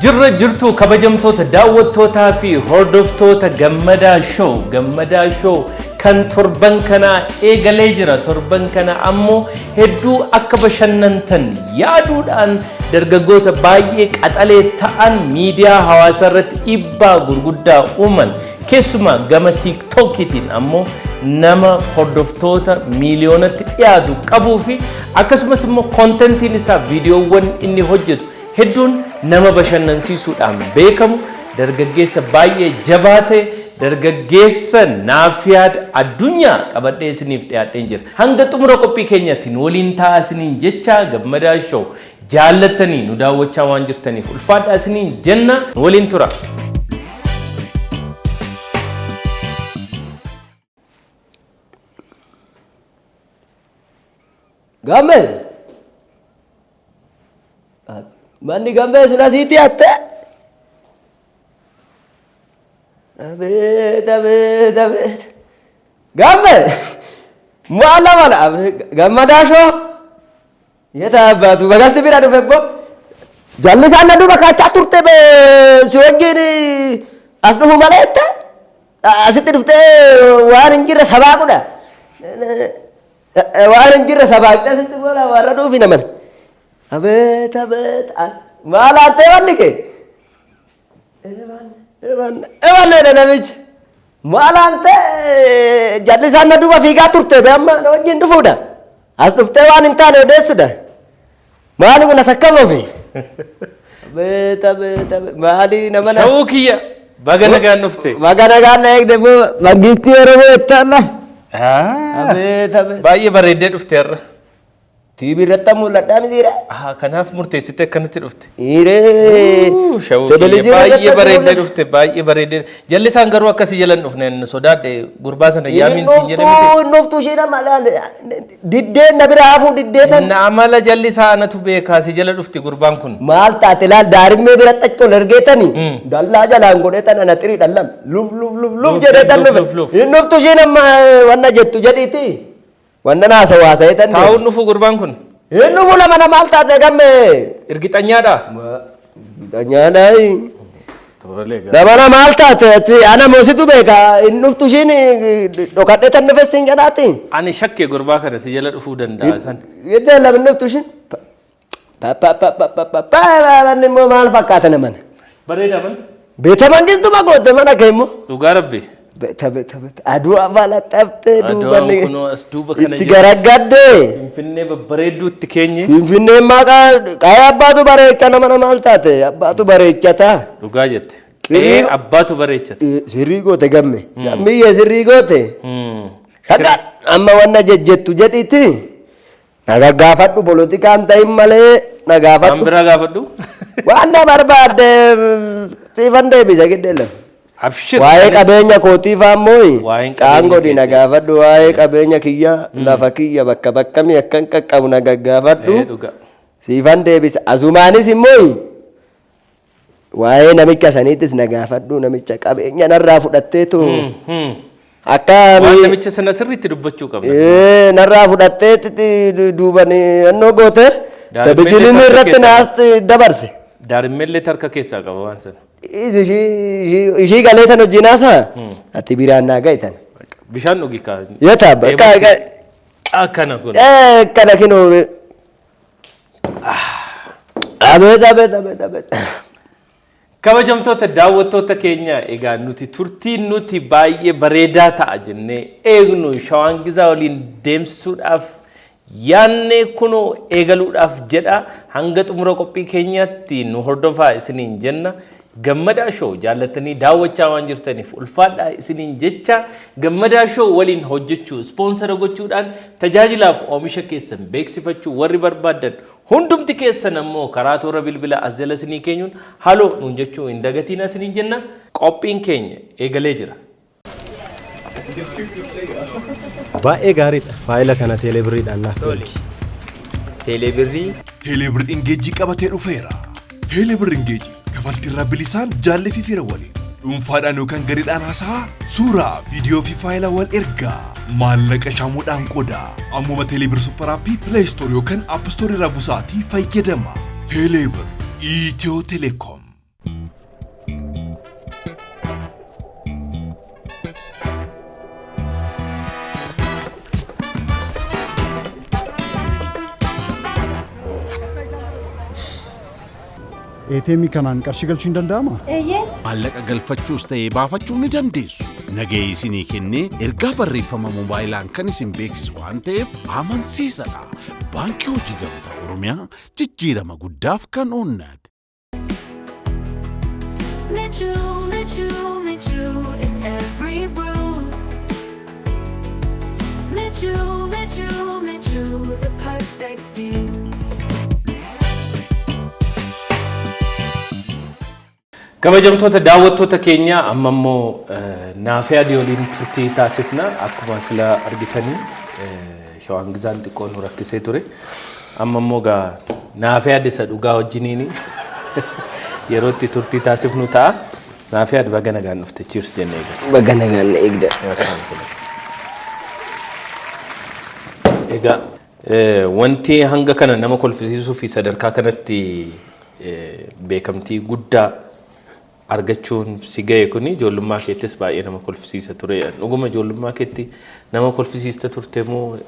Jirra jirtu kabajamtoota daawwattootaa fi hordoftoota Gammadaa Show. Gammadaa Show kan torban kanaa eegalee jira. Torban kana ammoo hedduu akka bashannantan yaaduudhaan dargaggoota baay'ee qaxalee ta'an miidiyaa hawaasaa irratti dhiibbaa gurguddaa uuman, keessumaa gama TikTokiitiin ammoo nama hordoftoota miiliyoonatti dhiyaatu qabuu fi akkasumas immoo contentiin isaa, viidiyoowwan inni hojjetu hedduun nama bashannansiisuudhaan beekamu, dargaggeessa baay'ee jabaa ta'e, dargaggeessa Naafiyaad Addunyaa qabadhee isiniif dhiyaadheen jira. Hanga xumura qophii keenyatti nu waliin taa'aa isiniin jecha, Gammadaa Show jaallattanii nu daawwachaa waan jirtaniif ulfaadhaa isiniin jenna, nu waliin tura. Gammee! Manni gammee sun asiitti hatte. Abeet, abeet, abeet. Gammee! Maala mala Gammadaa Show. Yeta abbaatu baganti bira dhufe bbo. Jalli isaan na duuba kaachaa turte bee si wajjin as dhufu malee jette. Asitti dhuftee waan hin jirre sabaaqudha. Waan hin jirre sabaaqxee asitti bola warra dhuufi naman. Abeet, abeet, maal haattee malli kee? Eballeedha namichi. Maal haattee jalli isaan na duuba fiigaa turte bee amma na wajjin dhufuudha. As dhuftee waan hin taane odeessudha. Maali kun ati akkam ofi? Abeet, abeet, abeet, maali nama na. Shawuu kiyya, baga nagaan dhufte. Baga nagaan na eegde boo, mangistii Oromoo jettaalla. Abeet, abeet. Baay'ee bareeddee dhufte har'a. TV irratti mul'adhaa mitiira. Kanaaf murteessitee akkanatti dhufte. Hiiree. Shawuu kiyya, baay'ee bareeddee dhufte, baay'ee bareeddee. Jalli isaan garuu akkasii jala hin dhufne, inni sodaadhe gurbaa sana yaamiin siin jedhe miti. Hin dhuftu isheen amma diddeen na bira hafuu diddee tan. Na amala jalli isaa anatu beekaa, si jala dhufti gurbaan kun. Maal taate laal, daarimmee biratti achi ol ergeetani dallaa jalaan godhee tan ana xirii dhallam luf luf luf luf Luf, jedhee tan luf, dhufe. Luf, luf. Hin dhuftu isheen amma wanna jettu jedhiiti. Wanna naasa waasa'ee tan. Taa'uun dhufu gurbaan kun. Hin dhufu lama na maal taate gamme. Irgixanyaadha. Nyaadhaayi. Namana maal taate ati ana moositu beeka, hin dhuftu ishiin dhokadhee tan dhufe siin jedhaati. Ani shakkee gurbaa kana si jala dhufuu danda'a san. Giddee lama hin dhuftu ishiin. Pa pa pa pa pa pa pa manni immoo maal fakkaata namana. Bareeda man. Beeta mangistuma goote mana kee immoo. Dhugaa rabbi. Beeta, beeta, beeta, aduu afaan laxxaftee duuba Aduun kunoo as duuba kana itti jira. garagadde. Finfinnee babbareedduutti keenye. Finfinneen maqaa qa'ee abbaatu bareecha, nama maal taate, abbaatu bareechata. Dhugaa jette. Qe'ee abbaatu bareechata. Sirrii goote gamme. Gammiyyee, sirrii goote. Shagga amma wanna jejjettu jedhiiti. Na gaggaafadhu, polotikaan ta'in malee na Waan gaafadhu. biraa gaafadhu. Waan na barbaadde siifan deebisa giddee lafa. Abshir. Waa'ee qabeenya kootii faa immoo Waa'een qabeenya caangodhi na keetii. gaafadhu, waa'ee qabeenya kiyya, lafa kiyya bakka bakkamii akkan qaqqabu na gaggaafadhu. Dhugaa. Siifan deebisa. Asumaanis immoo waa'ee namicha saniitis na gaafadhu, namicha qabeenya narraa fudhatteetu akka Waan namicha sana sirriitti dubbachuu qabna. Narraa fudhattee duuban annoo goote Daa'imman televizyiinii illee irratti keessaa naas dabarse. Daa'immallee harka keessaa qaba waan sana. Ishii galee tan hojii naasa ati biraan naa ga'i tan. Bishaan dhugi kaa. Yoo ta'a bakka Akkana kun. Kana kinoo. Abeet, abeet, abeet, abeet. Kabajamtoota daawwattoota keenya, egaa nuti turtiin nuti baay'ee bareedaa ta'a jennee eegnu Shawaan Gizaa waliin deemsisuudhaaf yaannee kunoo eegaluudhaaf jedha. Hanga xumura qophii keenyaatti nu hordofaa isiniin jenna. Gammadaa Show jaallattanii daawwachaa waan jirtaniif ulfaadhaa isiniin jecha, Gammadaa Show waliin hojjechuu, ispoonsara gochuudhaan tajaajilaaf oomisha keessan beeksifachuu warri barbaaddan hundumti keessan ammoo karaa toora bilbila as jala isinii keenyuun haloo nuun jechuu hin dagatiina isiniin jenna. Qophiin keenya eegalee jira. Baay'ee gaariidha. Faayila kana teeleebirriidhaan naaf ergi. Teeleebirrii. Teeleebirri Engage qabatee dhufeera. Teeleebirri Engage kafaltiirraa bilisaan jaallee fi fira waliin dhuunfaadhaan yookaan gareedhaan haasa'aa, suuraa, viidiyoo fi faayilaa wal ergaa, maallaqa shaamuudhaan qoda. Ammuma Teeleebirri Super App Play Store yookaan App Store irraa busaatii fayyadama. Teeleebirri Itiyoo Telekoom. ATM kanaan qarshii galchuun danda'ama? Eeyyee. Maallaqa galfachuus ta'ee baafachuu ni dandeessu. Nagahee isinii kennee ergaa barreeffama moobaayilaan kan isin beeksisu waan ta'eef amansiisadha. Baankii Hojii Gamtaa Oromiyaa, jijjiirama guddaaf kan oonnate. Michu, Michu, Michu in every brew. Michu, Michu, Michu, the perfect view. Kabajamtoota daawwattoota keenya, amma immoo Naafee Adii waliin turtii taasifna. Akkuma sila argitanii Shawaan Gizaan xiqqoo nu rakkisee ture. Amma immoo gaa Naafee Adii isa dhugaa wajjiniin yeroo itti turtii taasifnu ta'a. Naafee Adii, baga nagaan dhufte. Cheers jennee eegala. Baga nagaan na eegda. Egaa wanti hanga kana nama kolfisiisuu fi sadarkaa kanatti beekamtii guddaa argachuun si ga'e kuni ijoollummaa keettis baay'ee nama kolfisiisa ture. Dhuguma ijoollummaa keetti nama kolfisiista turte moo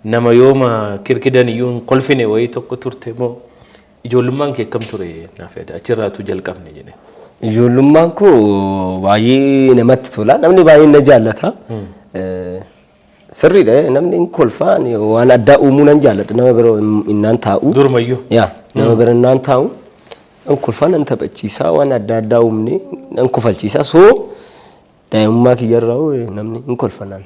nama yooma kirkidan iyyuu hin kolfine wayii tokko turte moo, ijoollummaan kee akkam ture, naaf yaada achirraatu jalqabne jedhe? Ijoollummaan koo baay'ee namatti tola. Namni baay'een na jaallata. Sirriidha, namni hin kolfa. Ani waan addaa uumuu nan jaalladha. Nama bira innaan taa'u. Durumayyuu. Yaa, nama bira innaan taa'u. Nan kolfa, nan taphachiisa, waan adda addaa uumne nan kofalchiisa. So daa'imummaa kiyyarraa namni hin kolfa naan.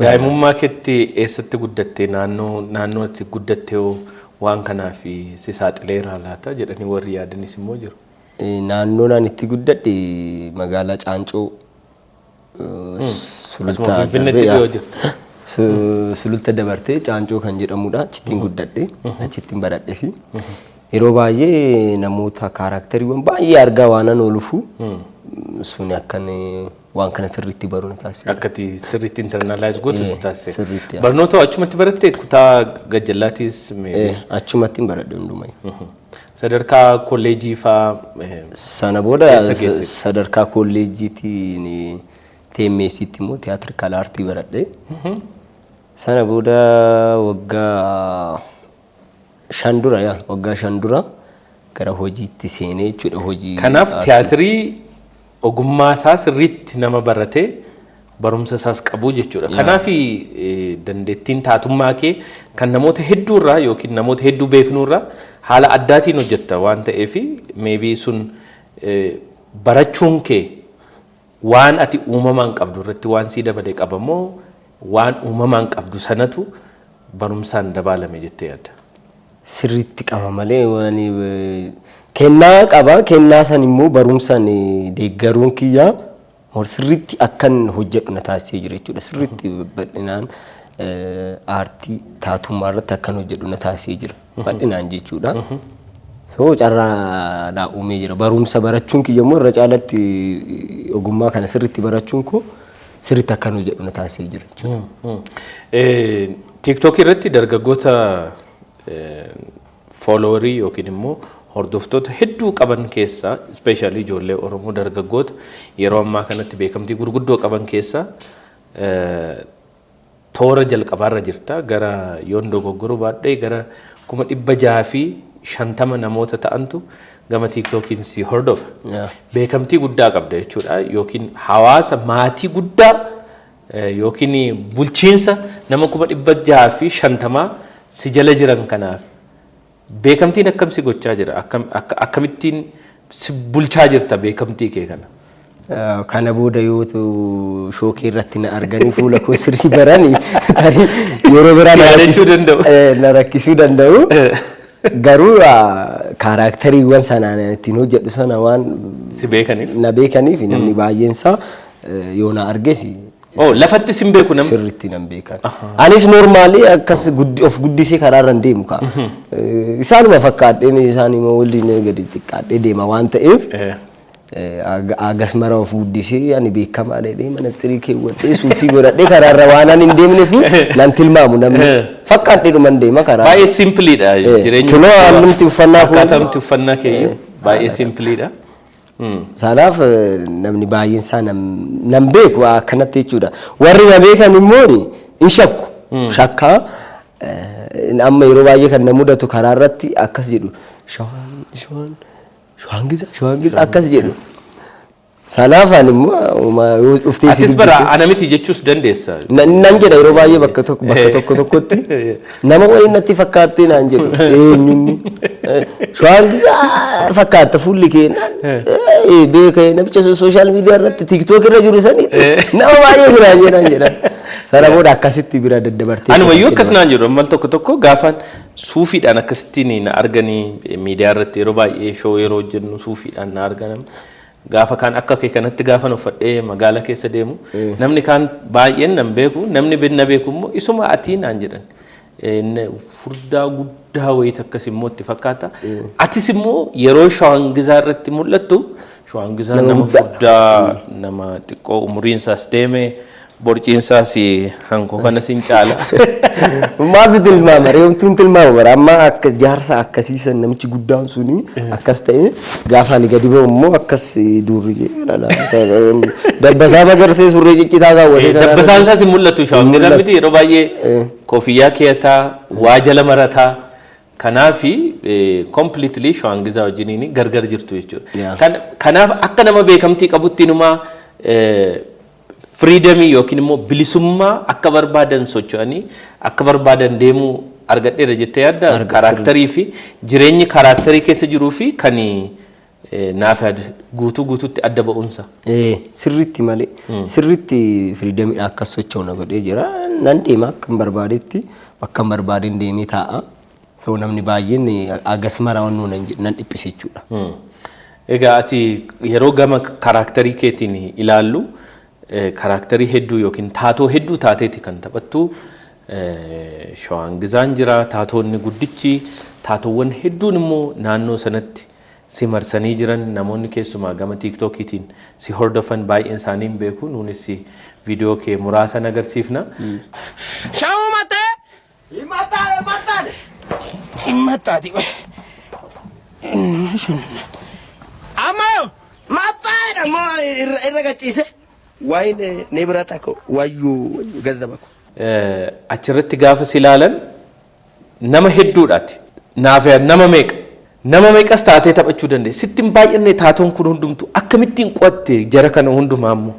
Daa'imummaa keetti eessatti guddatte? Naannoo itti guddatte hoo waan kanaaf si saaxileera laata jedhanii warri yaadanis immoo jiru. Naannoo naan itti guddadhe magaalaa Caancoo. Asuma Finfinneetti dhiyoo jirti. Sululta dabartee Caancoo kan jedhamudha. Achittiin guddadhe. Achittiin baradhes. Yeroo baay'ee namoota characteriiwwan baay'ee argaa waanan oolufu suni akkan waan kana sirriitti baruu na taasise. Akkati sirriitti internalize gootu si taasise. Sirriitti, yaa. Barnoota achumatti baratte, kutaa gajjallaatiis? Achumatti baradhe hundumayyuu. Sadarkaa kolleejii faa Sana booda eessa geesse? Sadarkaa kolleejiitiin TMS'tti immoo theatrical artii baradhe. Sana booda waggaa 5 dura, yaa, waggaa 5 dura gara hojiitti seenee jechuudha, hojii. Kanaaf aartii. Tiyaatirii ogummaa isaa sirriitti nama baratee barumsa isaas qabu jechuudha. Kanaaf dandeettiin taatummaa kee kan namoota hedduurraa yookiin namoota hedduu beeknuurraa haala addaatiin hojjetta waan ta'eef, maybe sun barachuun kee waan ati uumamaan qabdu irratti waan sii dabale qaba moo waan uumamaan qabdu sanatu barumsaan dabaalame jettee yaadda? Sirriitti qaba malee waan kennaa qaba. Kennaa san immoo barumsaan deeggaruun kiyyaa more sirriitti akkan hojjedhu na taasisee jira jechuudha. Sirriitti bal'inaan aartii taatummaa irratti akkan hojjedhu na taasisee jira. Bal'inaan jechuudha. So carraa naa uumee jira. Barumsa barachuun kiyya immoo irra caalatti ogummaa kana sirriitti barachuun koo sirriitti akkan hojjedhu na taasisee jira jechuudha. TikTok irratti dargaggoota followerii yookiin immoo hordoftoota hedduu qaban keessaa, especially ijoollee Oromoo dargaggoota yeroo ammaa kanatti beekamtii gurguddoo qaban keessaa toora jalqabaarra jirta. Gara, yoon dogoggoruu baadhee, gara 650,000 namoota ta'antu gama TikTokiin si hordofa. Beekamtii guddaa qabda jechuudha, yookiin hawaasa maatii guddaa yookiin bulchiinsa nama 650,000 si jala jiran kanaaf beekamtiin akkam si gochaa jira? Akkamittiin si bulchaa jirta beekamtii kee kana? Kana booda yoo shookii irratti na arganii fuula koo sirrii baranii tarii yeroo biraa na Yaadachuu danda'u. Na rakkisuu danda'u. Garuu characteriiwwan sanaan ittiin hojjedhu sana waan si beekaniif. Na beekaniif namni baay'een isaa yoo na arges Oh, lafatti sin beeku namni. Sirriitti nan beekan. Anis normally akkas of guddisee karaarra hin deemu kaa. Isaanuma fakkaadheen isaanuma waliin gadi xiqqaadhee deema waan ta'eef agas mara of guddisee ani beekamaa dheedhee mana tsirii keewwadhee suufii godhadhee karaarra waan ani hin deemneef nan tilmaamu namni. Fakkaadhee dhuman deema karaa. Baay'ee simpleiidha jireenya. Kunoo haalumti uffannaa kun. Akkaataa uffannaa keeyyuu baay'ee simpleiidha. Sanaaf namni baay'een isaa nan beeku akkanatti jechuudha. Warri na beekan immoo hin shakku. Shakkaa amma yeroo baay'ee kan na mudatu karaa irratti akkas jedhu. Shawaan shawaan shawaan gizaa shawaan gizaa akkas jedhu. Sanaaf ani immoo yoo dhuftee si Atis bara dubbise. Ana miti jechuus dandeessa. Nan jedha yeroo baay'ee bakka tokko bakka tokko tokkotti nama wayii natti fakkaattee naan jedhu eenyunni shawaan gizaa fakkaatta fuulli kee beeka namicha social media irratti TikTok irra jiru sanitti nama baay'ee biraan jedhan jedhan. Sana booda akkasitti bira daddabartee. Ani wayyuu akkas naan jedhu ammal tokko tokko gaafaan suufiidhaan akkasittiin na arganii miidiyaa irratti yeroo baay'ee show yeroo hojjennu suufiidhaan na argan. Gaafa kaan akka kee kanatti gaafan uffadhee magaala keessa deemu namni kaan baay'een nan beeku, namni na beeku immoo isuma atii naan jedhan. Furdaa guddaa wayiit akkas immoo itti fakkaata. Atis immoo yeroo shawaan gizaa irratti mul'attu shawaan gizaa nama furdaa, nama xiqqoo umuriin isaas deeme, borciin isaas hankoo kana sin caala. Maaltu tilmaama? Reemtuun tilmaama bara amma akka jaarsa akkasiisan namichi guddaan suni akkas ta'e gaafa ani gadi ba'u immoo akkas durri dabbasaa magarsee surree ciccitaa kaawwatee. Dabbasaan isaas hin mul'atu shawaan gizaa miti, yeroo baay'ee koofiyyaa keeyataa, waa jala marataa. Kanaafi completely shawaan gizaa wajjiniin gargar jirtu jechuudha. Kanaaf akka nama beekamtii qabutti inumaa freedomii yookiin immoo bilisummaa akka barbaadan socho'anii akka barbaadan deemuu argadheera jettee yaadda? Characterii fi jireenyi characterii keessa jiruu fi kan naaf guutuu guutuutti adda ba'umsa. Sirriitti malee sirriitti freedomii akkas socho'u na godhee jira. Nan deema akka hin barbaadetti, bakka hin barbaadeen deemee taa'a. So namni baay'een agas mara waan nan dhiphise jechuudha. Egaa ati yeroo gama characterii keetiin ilaallu characterii hedduu yookiin taatoo hedduu taateeti kan taphattu. Shawaan gizaan jira, taatonni guddichi, taatowwan hedduun immoo naannoo sanatti si marsanii jiran, namoonni keessumaa gama TikTokiitiin si hordofan baay'een isaanii hin beeku. Nuunis viidiyoo kee muraasa agarsiifna. Shawuu mattee? Himattaale mattaale. Himattaati. Amma yoo? Mattaadha moo irra gachiise? Waayine ni bira takko wayyuu wayyuu gazzaba ko. Achirratti gaafa si ilaalan nama hedduudhaati. Naaf nama meeqa? Nama meeqas taatee taphachuu dandeessa. Sitti hin baay'anne taatoon kun hundumtu? Akkamittiin qo'atte jara kana hundumaa immoo?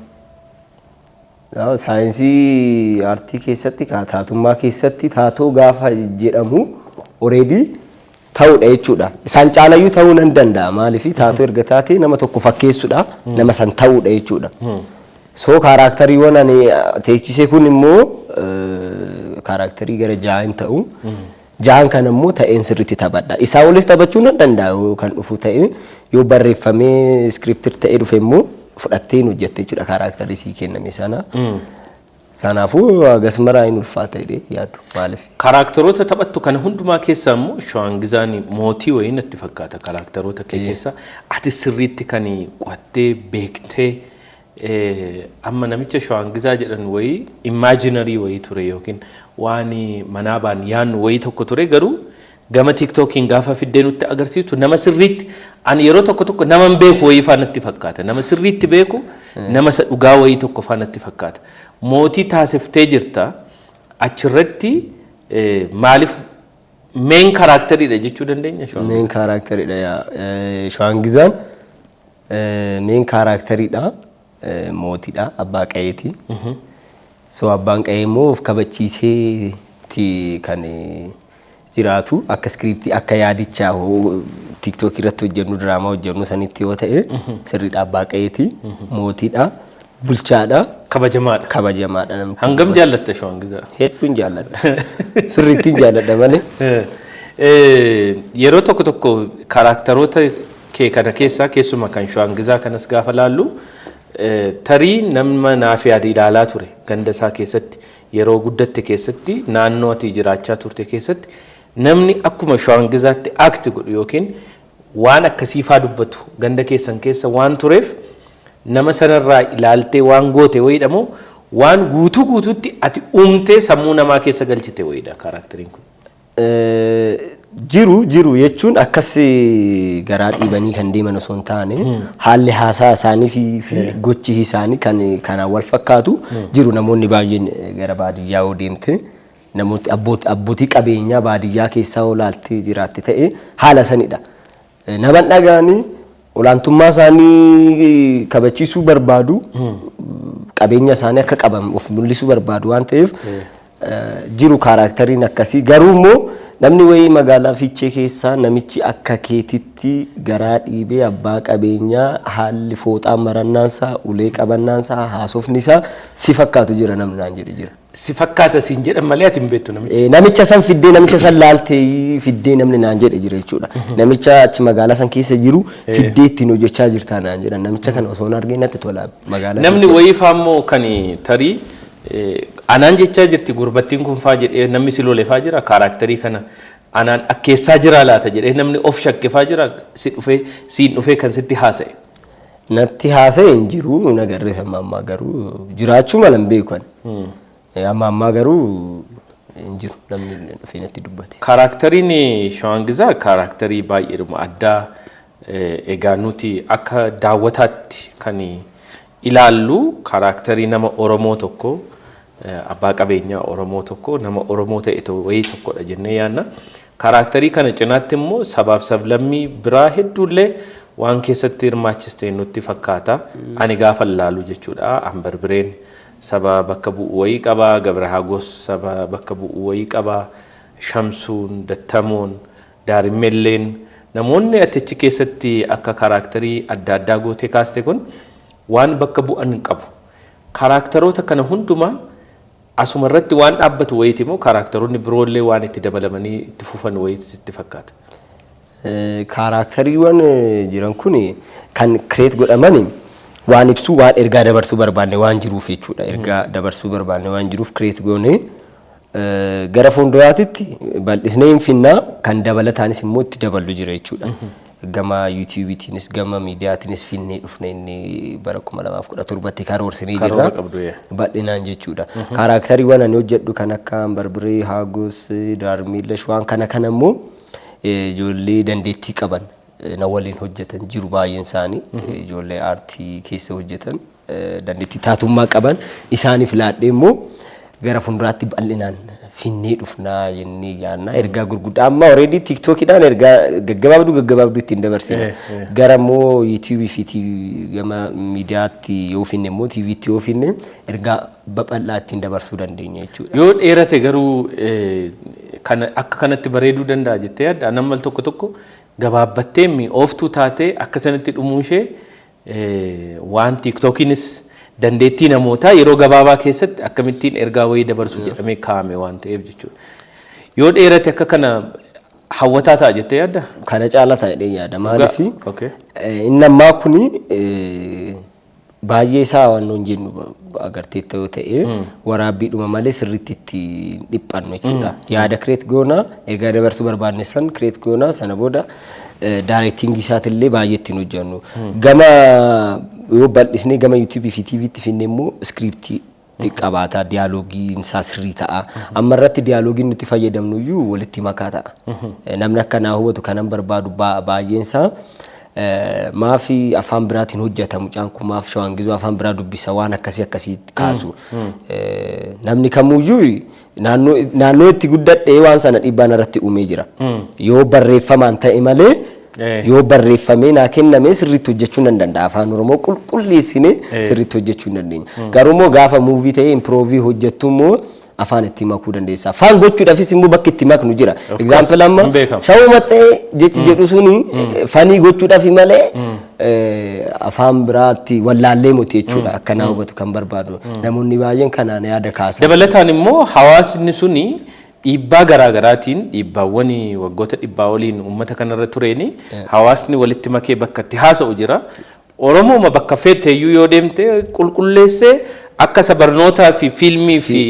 Saayinsii aartii keessatti, taatummaa keessatti taatoo gaafa jedhamu already ta'uudha jechuudha. Isaan caalayyuu ta'uu nan danda'a. Maaliif taatoo erga taate nama tokko fakkeessuudha. Nama san ta'uudha jechuudha. So characteriiwwan ani teechisee kun immoo characterii gara ja'an ta'u. Ja'an kana immoo ta'een sirriitti taphadha. Isaa olis taphachuu nan danda'a yoo kan dhufu ta'e, yoo barreeffamee scriptii ta'ee dhufe immoo fudhattee hin hojjette jechuudha characterii sii kenname sana. Sanaafuu hagas maraa hin ulfaata jedhee yaadu maaliif. Characteroota taphattu kana hundumaa keessaa immoo shawaan gizaan mootii wayii natti fakkaata characteroota kee keessa. Ati sirriitti kan qo'attee beektee amma namicha shawaan gizaa jedhan wayii imaginary wayii ture yookiin waan manaa baan yaannu wayii tokko ture, garuu gama TikTokiin gaafa fiddee nutti agarsiistu nama sirriitti ani yeroo tokko tokko nama hin beeku wayii faa natti fakkaata, nama sirriitti beeku, nama isa dhugaa wayii tokko faa natti fakkaata. Mootii taasiftee jirta achirratti, maaliif main characteriidha jechuu dandeenya shawaan? Main characteriidha yaa. Shawaan gizaan main characteriidha. Mootiidha, abbaa qa'eeti. So abbaan qa'ee immoo of kabachiisee kan jiraatu akka scriptii akka yaadichaa TikTok irratti hojjennu, diraamaa hojjennu sanitti yoo ta'e sirriidha, abbaa qa'eeti, mootiidha, bulchaadha. Kabajamaadha. Kabajamaadha namni. Hangam jaallatta shawaan gizaa? Hedduun jaalladha. Sirriittiin jaalladha malee. Yeroo tokko tokko characteroota kee kana keessaa keessumaa kan shawaan gizaa kanas gaafa laallu tarii nama naaf yaade ilaalaa ture ganda isaa keessatti, yeroo guddatte keessatti, naannoo ati jiraachaa turte keessatti namni akkuma shawaan gizaatti act godhu yookiin waan akkasiifaa dubbatu ganda keessan keessa waan tureef nama sanarraa ilaaltee waan goote wayiidha moo waan guutuu guutuutti ati uumtee sammuu namaa keessa galchite wayiidha characteriin kun? Jiru jiru jechuun akkas garaa dhiibanii kan deeman osoo hin taane haalli haasaa isaanii fi gochi isaanii kan kanaan wal fakkaatu jiru. Namoonni baay'een gara baadiyyaa yoo deemte, namooti abbootii qabeenyaa baadiyyaa keessaa yoo laaltee jiraatte ta'e haala sanidha. Nama dhagaanii olaantummaa isaanii kabachiisuu barbaadu, qabeenya isaanii akka qaban of mul'isuu barbaadu waan ta'eef jiru characteriin akkasii. Garuu immoo namni wayii magaalaa Fiichee keessaa namichi akka keetitti garaa dhiibee abbaa qabeenyaa, haalli fooxaa marannaansaa, ulee qabannaansaa, haasofni isaa si fakkaatu jira namni naan jedhe jira. Si fakkaata siin jedhan malee ati hin beektu namicha. Namicha san fiddee, namicha san laaltee fiddee namni naan jedhe jira jechuudha. Namicha achi magaalaa san keessa jiru fiddee ittiin hojjechaa jirta naan jedhan. Namicha kana osoo hin argin natti tola magaalaa. Namni wayii faammoo kan tarii anaan jechaa jirti gurbattiin kun faa jedhee namni si lole faa jira, characterii kana anaan akkeessaa jira laata jedhee namni of shakke faa jira, si dhufee siin dhufee kan sitti haasa'e? Natti haasa'e hin jiru, nagarree amma ammaa garuu jiraachuu mala hin beeku ani. Amma ammaa garuu hin jiru namni dhufee natti dubbate. Characteriin Shawaangizaa characterii baay'eedhuma addaa. Egaa nuti akka daawwataatti kan ilaallu characterii nama Oromoo tokko, abbaa qabeenyaa Oromoo tokko, nama Oromoo ta'e wayii tokkodha jennee yaadna. Characterii kana cinaatti immoo sabaaf sablammii biraa hedduullee waan keessatti hirmaachiste nutti fakkaata. Ani gaafa ilaalu jechuudha. Ambarbireen saba bakka bu'u wayii qaba. Gabra Hagos saba bakka bu'u wayii qaba. Shamsuun, Dattamoon, Daarimmelleen, namoonni ati achi keessatti akka characterii adda addaa gootee kaaste kun waan bakka bu'an qabu. Characteroota kana hundumaa asuma irratti waan dhaabbatu wayiiti moo characteroonni biroollee waan itti dabalamanii itti fufan wayiiti sitti fakkaata? Characteriiwwan jiran kun kan create godhaman waan ibsuu, waan ergaa dabarsuu barbaanne waan jiruuf jechuudha. Ergaa dabarsuu barbaanne waan jiruuf create goone. Gara fuulduraatitti bal'isnee hin finnaa, kan dabalataanis immoo itti daballu jira jechuudha. Gama YouTubeiitiinis gama miidiyaatiinis finnee dhufne, inni bara 2017tti karoorsinee jirra. Karoora qabdu, yaa. Bal'inaan jechuudha. Characteriiwwan ani hojjedhu kan akka Barbiree, Haagos, Daarmiilash waan kana kana immoo ijoollee dandeettii qaban na waliin hojjetan jiru baay'een isaanii, ijoollee aartii keessa hojjetan, dandeettii taatummaa qaban isaaniif laadhee immoo gara fuulduraatti bal'inaan finnee dhufnaa jennee yaadna. Ergaa gurguddaa amma already TikTokiidhaan ergaa gaggabaabduu gaggabaabduu ittiin dabarsina. Gara immoo YouTubeii fi gama miidiyaatti yoo finne immoo, TVtti yoo finne, ergaa babal'aa ittiin dabarsuu dandeenya jechuudha. Yoo dheerate garuu kana akka kanatti bareeduu danda'a jettee yaadda? Nama tokko tokko gabaabbattee mi'ooftuu taatee akka sanatti dhumuu ishee waan TikTokiinis dandeettii namootaa yeroo gabaabaa keessatti akkamittiin ergaa wayii dabarsu jedhamee kaa'ame waan ta'eef jechuudha. Yoo dheerate akka kana hawwataa ta'a jettee yaadda? Kana caala ta'a jedhee yaada. Maaliif inni ammaa kuni baay'ee isaa waan nuun jennu agarteetta yoo ta'e, waraabbiidhuma malee sirriitti itti dhiphannu jechuudha. Yaada create goonaa, ergaa dabarsuu barbaanne san create goonaa, sana booda directingii isaatillee baay'ee ittiin hojjennu. Gama yoo bal'isnee gama YouTubeii fi TVtti finne immoo scriptii qabaataa, dialogueiin isaa sirrii ta'a. Amma irratti dialogueiin nuti fayyadamnu iyyuu walitti makaa ta'a. Namni akka naa hubatu kanan barbaadu baay'een isaa maafi afaan biraatiin hojjeta mucaan kun, maaf Shawaangizoo afaan biraa dubbisa, waan akkasii akkasii kaasu. Namni kamuyyuu naannoo itti guddadhee waan sana dhiibbaan irratti uumee jira. Yoo barreeffamaan ta'e malee, yoo barreeffamee naa kenname sirriitti hojjechuu nan danda'a. Afaan Oromoo qulqulleessinee sirriitti hojjechuu hin dandeenya. Garuu immoo gaafa movie ta'ee improvii hojjettu immoo afaan itti makuu dandeessa. Afaan gochuudhaafis immoo bakki itti maknu jira. Of Example course, amma hin beekamu. shawuu maxxee jechi jedhu suni funny gochuudhaaf malee afaan biraatti wallaallee miti jechuudha. Akka naa hubatu kan barbaadu. Namoonni baay'een kanaan yaada kaasan. Dabalataan immoo hawaasni suni dhiibbaa garaa garaatiin, dhiibbaawwan waggoota dhibbaa oliin uummata kanarra tureeni, hawaasni walitti makee bakka itti haasa'u jira. Oromooma bakka feete iyyuu yoo deemte qulqulleessee akka isa barnootaa fi fiilmii fi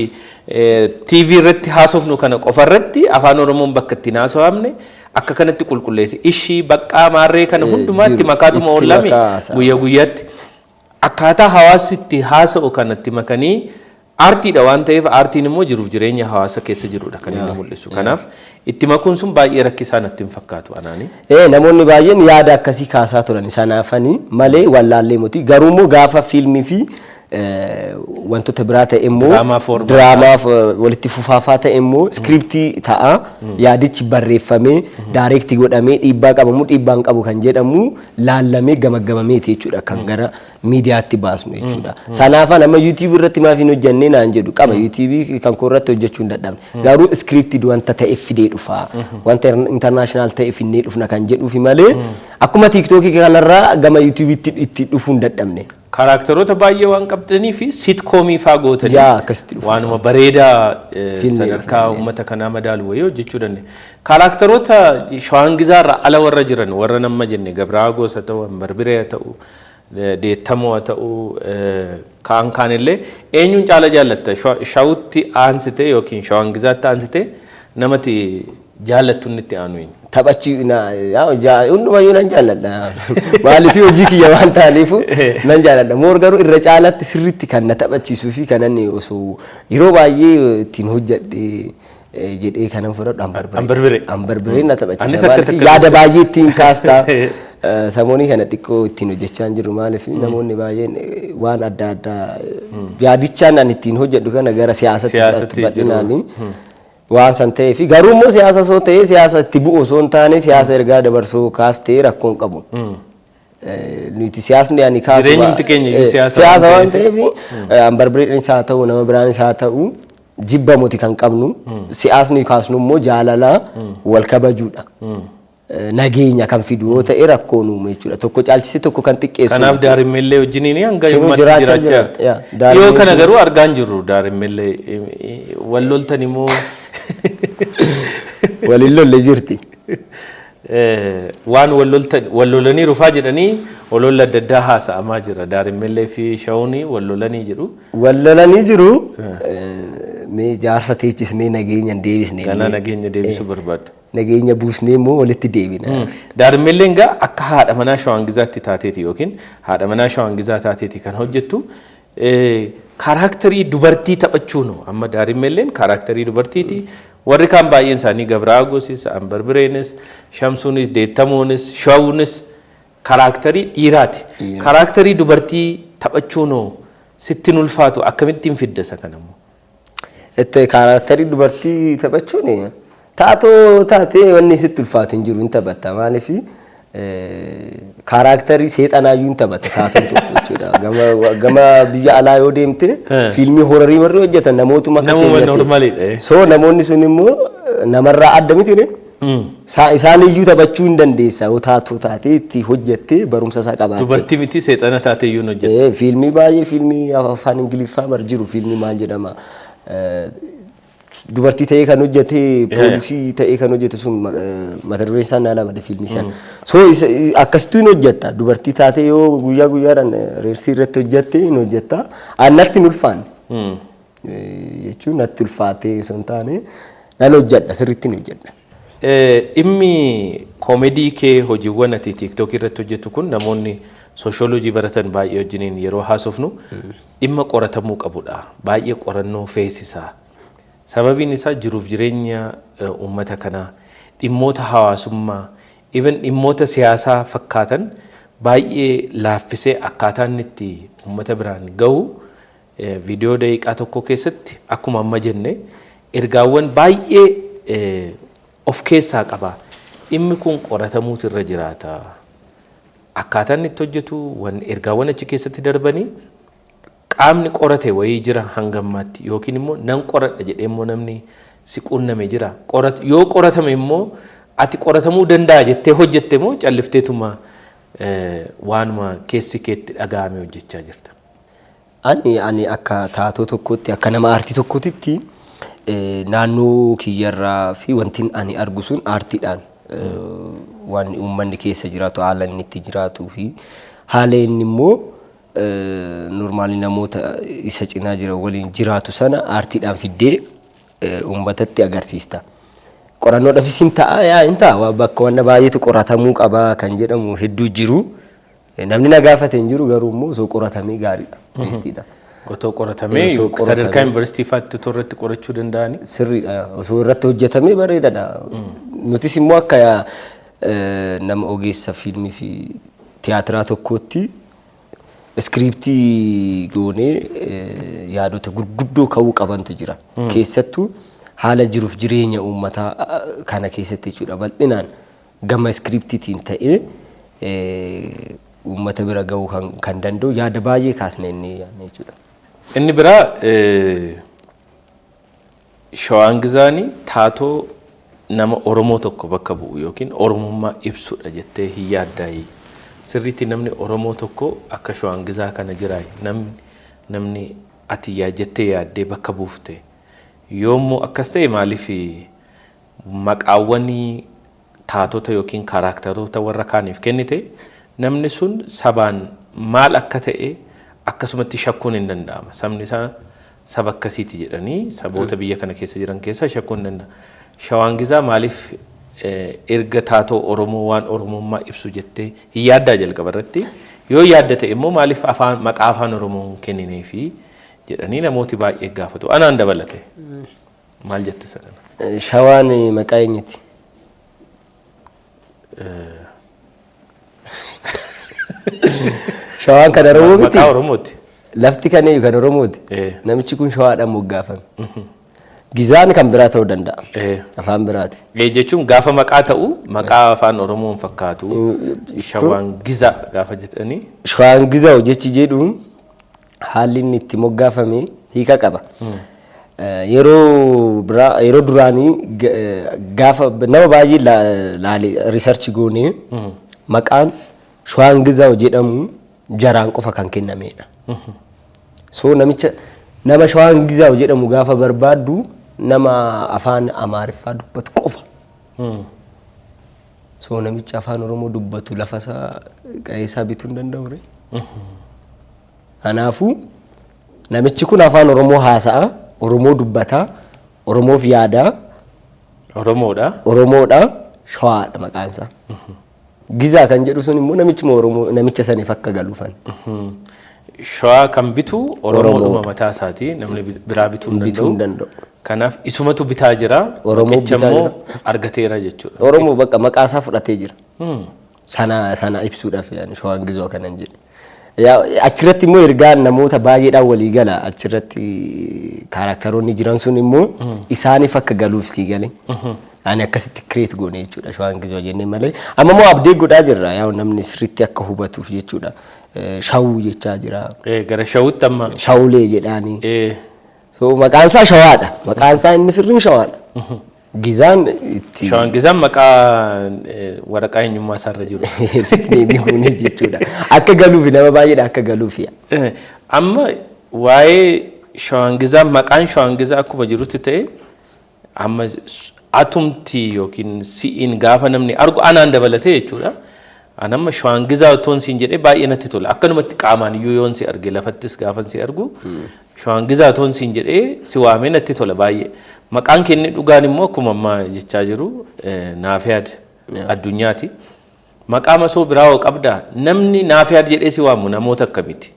TV irratti haasofnu kana qofa irratti afaan Oromoon bakka ittiin haasofamne akka kanatti qulqulleesse. Ishii baqqaa maarree kana hundumaatti jiru. makaatuma Itti oollame makaa haasa'a. guyyaa guyyaatti. Akkaataa hawaasni itti haasa'u kanatti makanii aartiidha waan ta'eef, aartiin immoo jiruuf jireenya hawaasa keessa jirudha kan inni mul'isu. Kanaaf itti makuun sun baay'ee rakkisaa natti hin fakkaatu anaani. Namoonni baay'een yaada akkasii kaasaa turan sanaafanii malee wallaallee miti. Garuu immoo gaafa fiilmii fi Wantoota biraa ta'e immoo Diraamaa format. Diraamaa walitti fufaafaa ta'e immoo scriptii ta'a. Yaadichi barreeffamee, direct godhamee, dhiibbaa qabamu dhiibbaa hin qabu kan jedhamu laallamee gamaggamameeti jechuudha kan gara miidiyaatti baasnu jechuudha. Sanaafan amma YouTube irratti maaf hin hojjennee naan jedhu qaba. YouTube kan koo irratti hojjechuu hin dadhabne. Garuu scriptii wanta ta'e fidee dhufa. Wanta international ta'e finnee dhufna kan jedhuufi malee akkuma TikTokii kanarraa gama YouTubeitti itti dhufuu hin dadhabne. Characteroota baay'ee waan qabdanii fi sitcomii faa gootanii Yaa, akkasitti dhufu. Waanuma bareedaa Finnee sadarkaa uummata kanaa madaalu wayii hojjechuu dandeenya. Characteroota Shawaangizaarraa ala warra jiran, warra nama jenne, Gabraagos haa ta'u, Hambarbiree haa ta'u, Deettamoo haa ta'u, kaan kaanillee eenyuun caala jaallatta? Shawutti aansitee yookiin Shawaangizaatti aansitee namati jaallattu inni itti aanu eenyu? Taphachi hundumayyuu nan jaalladha. Maaliif, hojii kiyya waan ta'aniif nan jaalladha. More garuu irra caalatti sirriitti kan na taphachiisuu fi kan inni osoo yeroo baay'ee ittiin hojjedhe jedhee kanan fudhadhu Ambarbiree. Ambarbiree. Ambarbiree na taphachiisa. Anis akka Maaliif, takka yaada baay'ee ittiin kaastaa. Samoonii kana xiqqoo ittiin hojjechaa hin jiru. Maaliif, namoonni baay'een waan adda addaa yaadichaan ani ittiin hojjedhu kana gara siyaasatti Siyaasatti fudhatu bal'inaanii. Waan san ta'ee fi garuu immoo siyaasa osoo ta'ee, siyaasa itti bu'u osoo hin taane, siyaasa ergaa dabarsuu kaastee rakkoo hin qabu. Nuti siyaasni ani kaasu Jireenyumti keenya iyyuu siyaasa siyaasa waan waan ta'eef, Ambarbireenis haa ta'u, nama biraanis haa ta'u, jibba muti kan qabnu. Siyaasni kaasnu immoo jaalala, wal kabajuudha. Nageenya kan fidu yoo ta'e rakkoo uumu jechuudha. Tokko caalchisee tokko kan xiqqeessu. Kanaaf Daarimmeellee wajjiniin hanga Sinuu yommatti jiraachaa jiraachaa jira. jirta. Yaa, Dhiyoo Daarimmeellee kana garuu argaa hin jirru Daarimmeellee, wal loltan immoo? Waliin lolle jirti. Waan wal loltan, wal lolanii rufaa jedhanii ololla adda addaa haasa'amaa jira. Daarimmeellee fi Shawunii wal lolanii jedhu. Wal lolanii jiru. Mee jaarsa teechisnee nageenya hin deebisne. Ganaa nageenya deebisuu barbaadu. Nageenya buusnee immoo walitti deebina. Daarimmeelleen gaa akka haadha manaa Shawaangizaatti taateeti yookiin haadha manaa Shawaangizaa taateeti kan hojjettu. Characterii dubartii taphachuun amma Daarimmeelleen characterii dubartiiti. Warri kaan baay'een isaanii, Gabraagosis, Ambarbireenis, Shamsuunis, Deettamoonis, Shawuunis characterii dhiiraati. Characterii dubartii taphachuun sitti hin ulfaatu? Akkamittiin fidda isa kanammoo? Itti characterii dubartii taphachuun taatoo taatee wanni sitti ulfaatu hin jiru, hin taphatta. Maaliif, characterii seexanaayyuu hin taphata taatoon tokko jechuudha. Gama biyya alaa yoo deemte, fiilmii horrorii warri hojjetan namootuma akka Namuma keenyatti. normalidha. So namoonni sun immoo namarraa adda miti ne? Isaan iyyuu taphachuu hin dandeessa yoo taatoo taatee itti hojjettee barumsa isaa qabaatte. Dubartii miti, seexana taatee iyyuu hin hojjette. Fiilmii baay'ee, fiilmii afaan Ingiliffaa bar jiru, fiilmii maal jedhama, dubartii ta'ee kan hojjete, poolisii ta'ee kan hojjete sun, mata dureen isaa naa labade fiilmii sana. So akkasittuu hin hojjetta, dubartii taatee yoo guyyaa guyyaadhaan rehearsalii irratti hojjette hin hojjetta. Natti hin ulfaanne. Jechuun natti ulfaatee osoo hin taane, nan hojjedha, sirriitti hin hojjedha. Dhimmi comedy kee, hojiiwwan ati TikTokii irratti hojjettu kun, namoonni sooshoolojii baratan baay'ee wajjiniin yeroo haasofnu dhimma qoratamuu qabudha. Baay'ee qorannoo feesisaa. Sababiin isaa jiruuf jireenya uummata kanaa, dhimmoota hawaasummaa, even dhimmoota siyaasaa fakkaatan baay'ee laaffisee akkaataa inni itti uummata biraan gahu, viidiyoo daqiiqaa tokko keessatti akkuma amma jenne ergaawwan baay'ee of keessaa qaba. Dhimmi kun qoratamuutu irra jiraata. Akkaataa inni itti hojjetu, ergaawwan achi keessatti darbanii, qaamni qorate wayii jira hanga ammaatti, yookiin immoo nan qoradha jedhee immoo namni si quunname jira? Yoo qoratame immoo ati qoratamuu danda'a jettee hojjette moo callifteetuma waanuma keessi keetti dhaga'ame hojjechaa jirta? Ani akka taatoo tokkotti, akka nama aartii tokkootitti, naannoo kiyyarraa fi wanti ani argu sun aartiidhaan waan uummanni keessa jiraatu, haala inni itti jiraatuu fi haala inni immoo normally namoota isa cinaa jiran waliin jiraatu sana aartiidhaan fiddee uummatatti agarsiista. Qorannoodhaafis hin ta'a, yaa hin ta'a, bakka wanna baay'eetu qoratamuu qaba kan jedhamu hedduu jiru. Namni na gaafate hin jiru, garuu immoo osoo qoratamee gaariidha. Bestiidha. Otoo qoratamee Osoo qoratamee. Sadarkaa yuunivarsiitii faatti otoo irratti qorachuu danda'ani. Sirriidha. Osoo irratti hojjetamee bareedaadha. Nutis immoo akka nama ogeessa fiilmii fi tiyaatiraa tokkootti Scriptii goonee yaadota gurguddoo ka'uu qabantu jira. Keessattuu haala jiruuf jireenya uummataa kana keessatti jechuudha. Bal'inaan gama scriptiitiin ta'ee uummata bira gahuu kan danda'u yaada baay'ee kaasne inni yaadne jechuudha. Inni biraa, Shawaan Gizaanii taatoo nama Oromoo tokko bakka bu'u yookiin Oromummaa ibsudha jettee hin yaaddaayi? Sirriitti namni Oromoo tokko akka Shawaan Gizaa kana jiraayi? Namni ati yaa jettee yaaddee bakka buufte? Yoommoo akkas ta'e, maaliif maqaawwan taatota yookiin characteroota warra kaaniif kennite, namni sun sabaan maal akka ta'e akkasumatti shakkuun hin danda'ama. Sabni isaa saba akkasiiti jedhanii saboota biyya kana keessa jiran keessaa shakkuun hin danda'ama. Shawaan Gizaa maaliif erga taatoo Oromoo waan Oromummaa ibsu jettee hin yaaddaa jalqaba irratti? Yoo yaadda ta'e immoo maaliif afaan maqaa afaan Oromoo hin kennineefi jedhanii namooti baay'ee gaafatu. Anaan dabalate. Maal jette isa kana? Shawaan maqaa eenyuti? Shawaan kan Oromoo miti? Maqaa Oromooti. Lafti kan eenyu, kan Oromooti? Eh. Namichi kun shawaadhaan moggaafame. Gizaan kan biraa ta'uu danda'a. Afaan biraati. Jechuun gaafa maqaa ta'u maqaa afaan Oromoo hin fakkaatu. Shawaan Gizaa gaafa jedhanii. Shawaan Gizaa jechi jedhu haalli inni itti moggaafame hiika qaba. Yeroo biraa, yeroo duraanii gaafa nama baay'ee laalee research goonee, maqaan Shawaan Gizaaw jedhamu jaraan qofa kan kennamedha. So namicha nama Shawaan Gizaaw jedhamu gaafa barbaaddu nama afaan Amaariffaa dubbatu qofa. So namicha afaan Oromoo dubbatu lafa isaa, qe'ee isaa bituu hin danda'u ree? Kanaafuu namichi kun afaan Oromoo haasa'a, Oromoo dubbata, Oromoof yaada, Oromoodha. Oromoodha, Shawaadha maqaan isaa. Gizaa kan jedhu sun immoo namichuma Oromoo namicha saniif akka galuufan. Shawaa kan bitu Oromoodhuma Oromoodha. mataa isaati, namni biraa bituu hin Bituu hin danda'u. danda'u. Kanaaf isumatu bitaa jira. Oromoo Maqicha bitaa immoo jira. argateera jechuudha. Oromoo bakka maqaa isaa fudhatee jira. Sana ibsuudhaaf yaani Shawaan Gizoo kanan jedhe. Achirratti immoo ergaan namoota baay'eedhaan walii gala. Achirratti characteroonni jiran sun immoo isaaniif akka galuuf sii gale. Ani akkasitti create goone jechuudha Shawaan Gizoo jennee malee. Amma immoo update godhaa jirra. Yaa, namni sirriitti akka hubatuuf jechuudha. Shawuu jechaa jira. Gara shawutti amma. Shawulee jedhaanii. So maqaan isaa Shawaadha. Maqaan isaa inni sirriin Shawaadha. Gizaan itti Shawaan Gizaan maqaa waraqaa eenyummaa isaarra jiru. Nickname goone jechuudha. Akka galuufi, nama baay'eedha akka galuufi. Amma waa'ee Shawaan Gizaa, maqaan Shawaan Gizaa akkuma jirutti ta'e, amma atumti yookiin si'iin gaafa namni argu, anaan dabalatee jechuudha. An amma Shawaan Gizaa otoon siin jedhee baay'ee natti tola. Akkanumatti qaamaan iyyuu yoon si arge, lafattis gaafan si argu, Shawaan Gizaa otoon siin jedhee si waamee natti tola baay'ee. Maqaan keenya dhugaan immoo akkuma ammaa jechaa jiru Naafiyaad Addunyaati. Maqaa masoo biraa hoo qabdaa? Namni Naafiyaad jedhee si waamu namoota akkamiiti?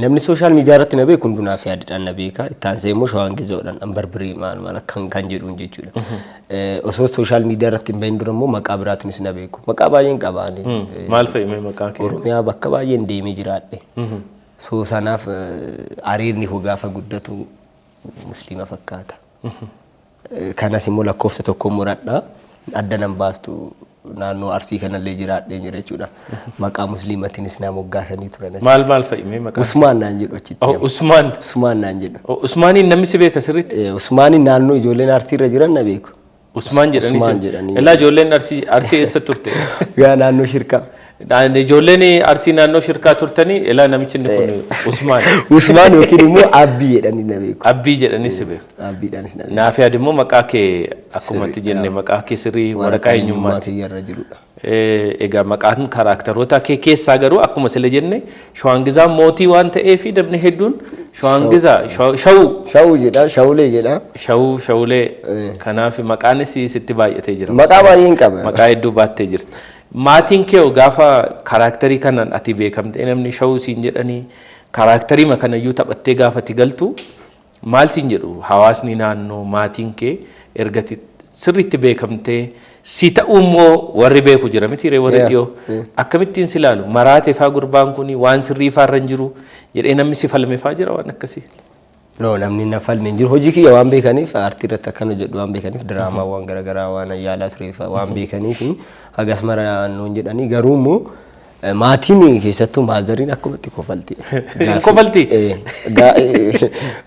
Namni social media irratti na beeku hunduu Naafiyaadidhaan na beeka. Itti aansee immoo Shawaan Gizoodhaan, Ambarbirii maal maal kan jedhuun jechuudha. Osoo social media irratti hin bahin dura immoo maqaa biraatiinis na beeku. Maqaa baay'een qaba ani. Maal fa'i mee maqaa kee? Oromiyaa bakka baay'een deemee jiraadhe. So sanaaf areedni koo gaafa guddatu musliima fakkaata. Kanas immoo lakkoofsa tokko muradha. Adda nan baastu, naannoo Arsii kanallee jiraadhee jira jechuudha. Maqaa musliimatiinis na moggaasanii turan. Maal maal fa'i mee maqaa? Usmaan naan jedhu achitti. Oh, Usmaan. Usmaan naan jedhu. Oh, Usmaaniin namni si beeka sirriitti? Usmaaniin naannoo ijoolleen Arsii irra jiran na beeku. Usmaan jedhanii Usmaan jedhanii. Illaa ijoolleen Arsii eessa turte? Gaa naannoo Shirkaa. Ijoolleen Arsii naannoo Shirkaa turtanii, ilaa namichi inni kun Usmaan. Usmaan yookiin immoo Abbii jedhanii na beeku. Abbii jedhanii si beeku. Abbiidhaanis na beeku. Naafiyaad immoo maqaa kee akkumatti jenne maqaa kee sirrii waraqaa eenyummaati. Kiyya irra jirudha. Egaa maqaan characteroota kee keessaa garuu akkuma sila jenne Shawaan Gizaa mootii waan ta'eef namni hedduun Shawaan Gizaa, Shawuu. Shawuu jedha, Shawulee jedha. Shawuu, Shawulee, kanaaf maqaanis sitti baay'atee jira. Maqaa baay'een qaba. Maqaa hedduu baattee jirta. Maatiin kee hoo gaafa characterii kanaan ati beekamtee namni Shawuu siin jedhanii, characterii kanayyuu taphattee gaafa ati galtu maal siin jedhu hawaasni naannoo, maatiin kee erga ati sirriitti beekamtee Si ta'uu immoo warri beeku jira miti ree, warri dhiyoo akkamittiin si ilaalu, maraate faa, gurbaan kun waan sirrii faarra hin jiru jedhee namni si falme faa jira, waan akkasii? No, namni na falme hin jiru. Hojii kiyya waan beekaniif, aartii irratti akkan hojjedhu waan beekaniif, diraamaawwan garaagaraa waan yaalaa tureef waan beekaniif, hagas mara nuun jedhanii. Garuu immoo maatiin, keessattuu maazariin, akkumatti kofalti. Kofalti?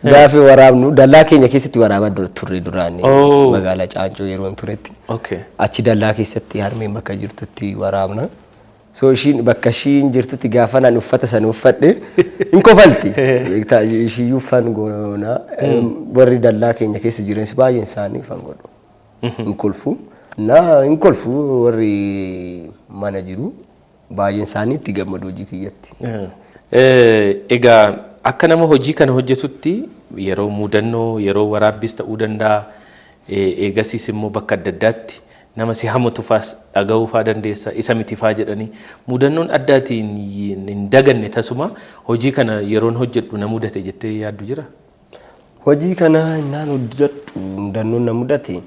Gaafi waraabnu dallaa keenya keessatti waraabaa turre duraan, magaalaa Caancoo yeroo turetti. Achi dallaa keessatti harmeen bakka jirtutti waraabna. So ishiin bakka ishiin jirtutti gaafa naan uffata sana uffadhe hin kofalti. Beektaa, ishiyyuu fun goona. Warri dallaa keenya keessa jiranis baay'een isaanii fun godhu. Hin kolfu. Na hin kolfu, warri mana jiru baay'een isaanii itti gammadu hojii kiyyatti. Egaa akka nama hojii kana hojjetutti, yeroo mudannoo, yeroo waraabbiis ta'uu danda'a, eegasiis immoo bakka adda addaatti nama si hamatu faas dhaga'uu faa dandeessa, isa miti faa jedhanii, mudannoon addaatiin hin daganne tasuma hojii kana yeroon hojjedhu na mudate jettee yaaddu jira? Hojii kana naan hojjedhu mudannoon na mudate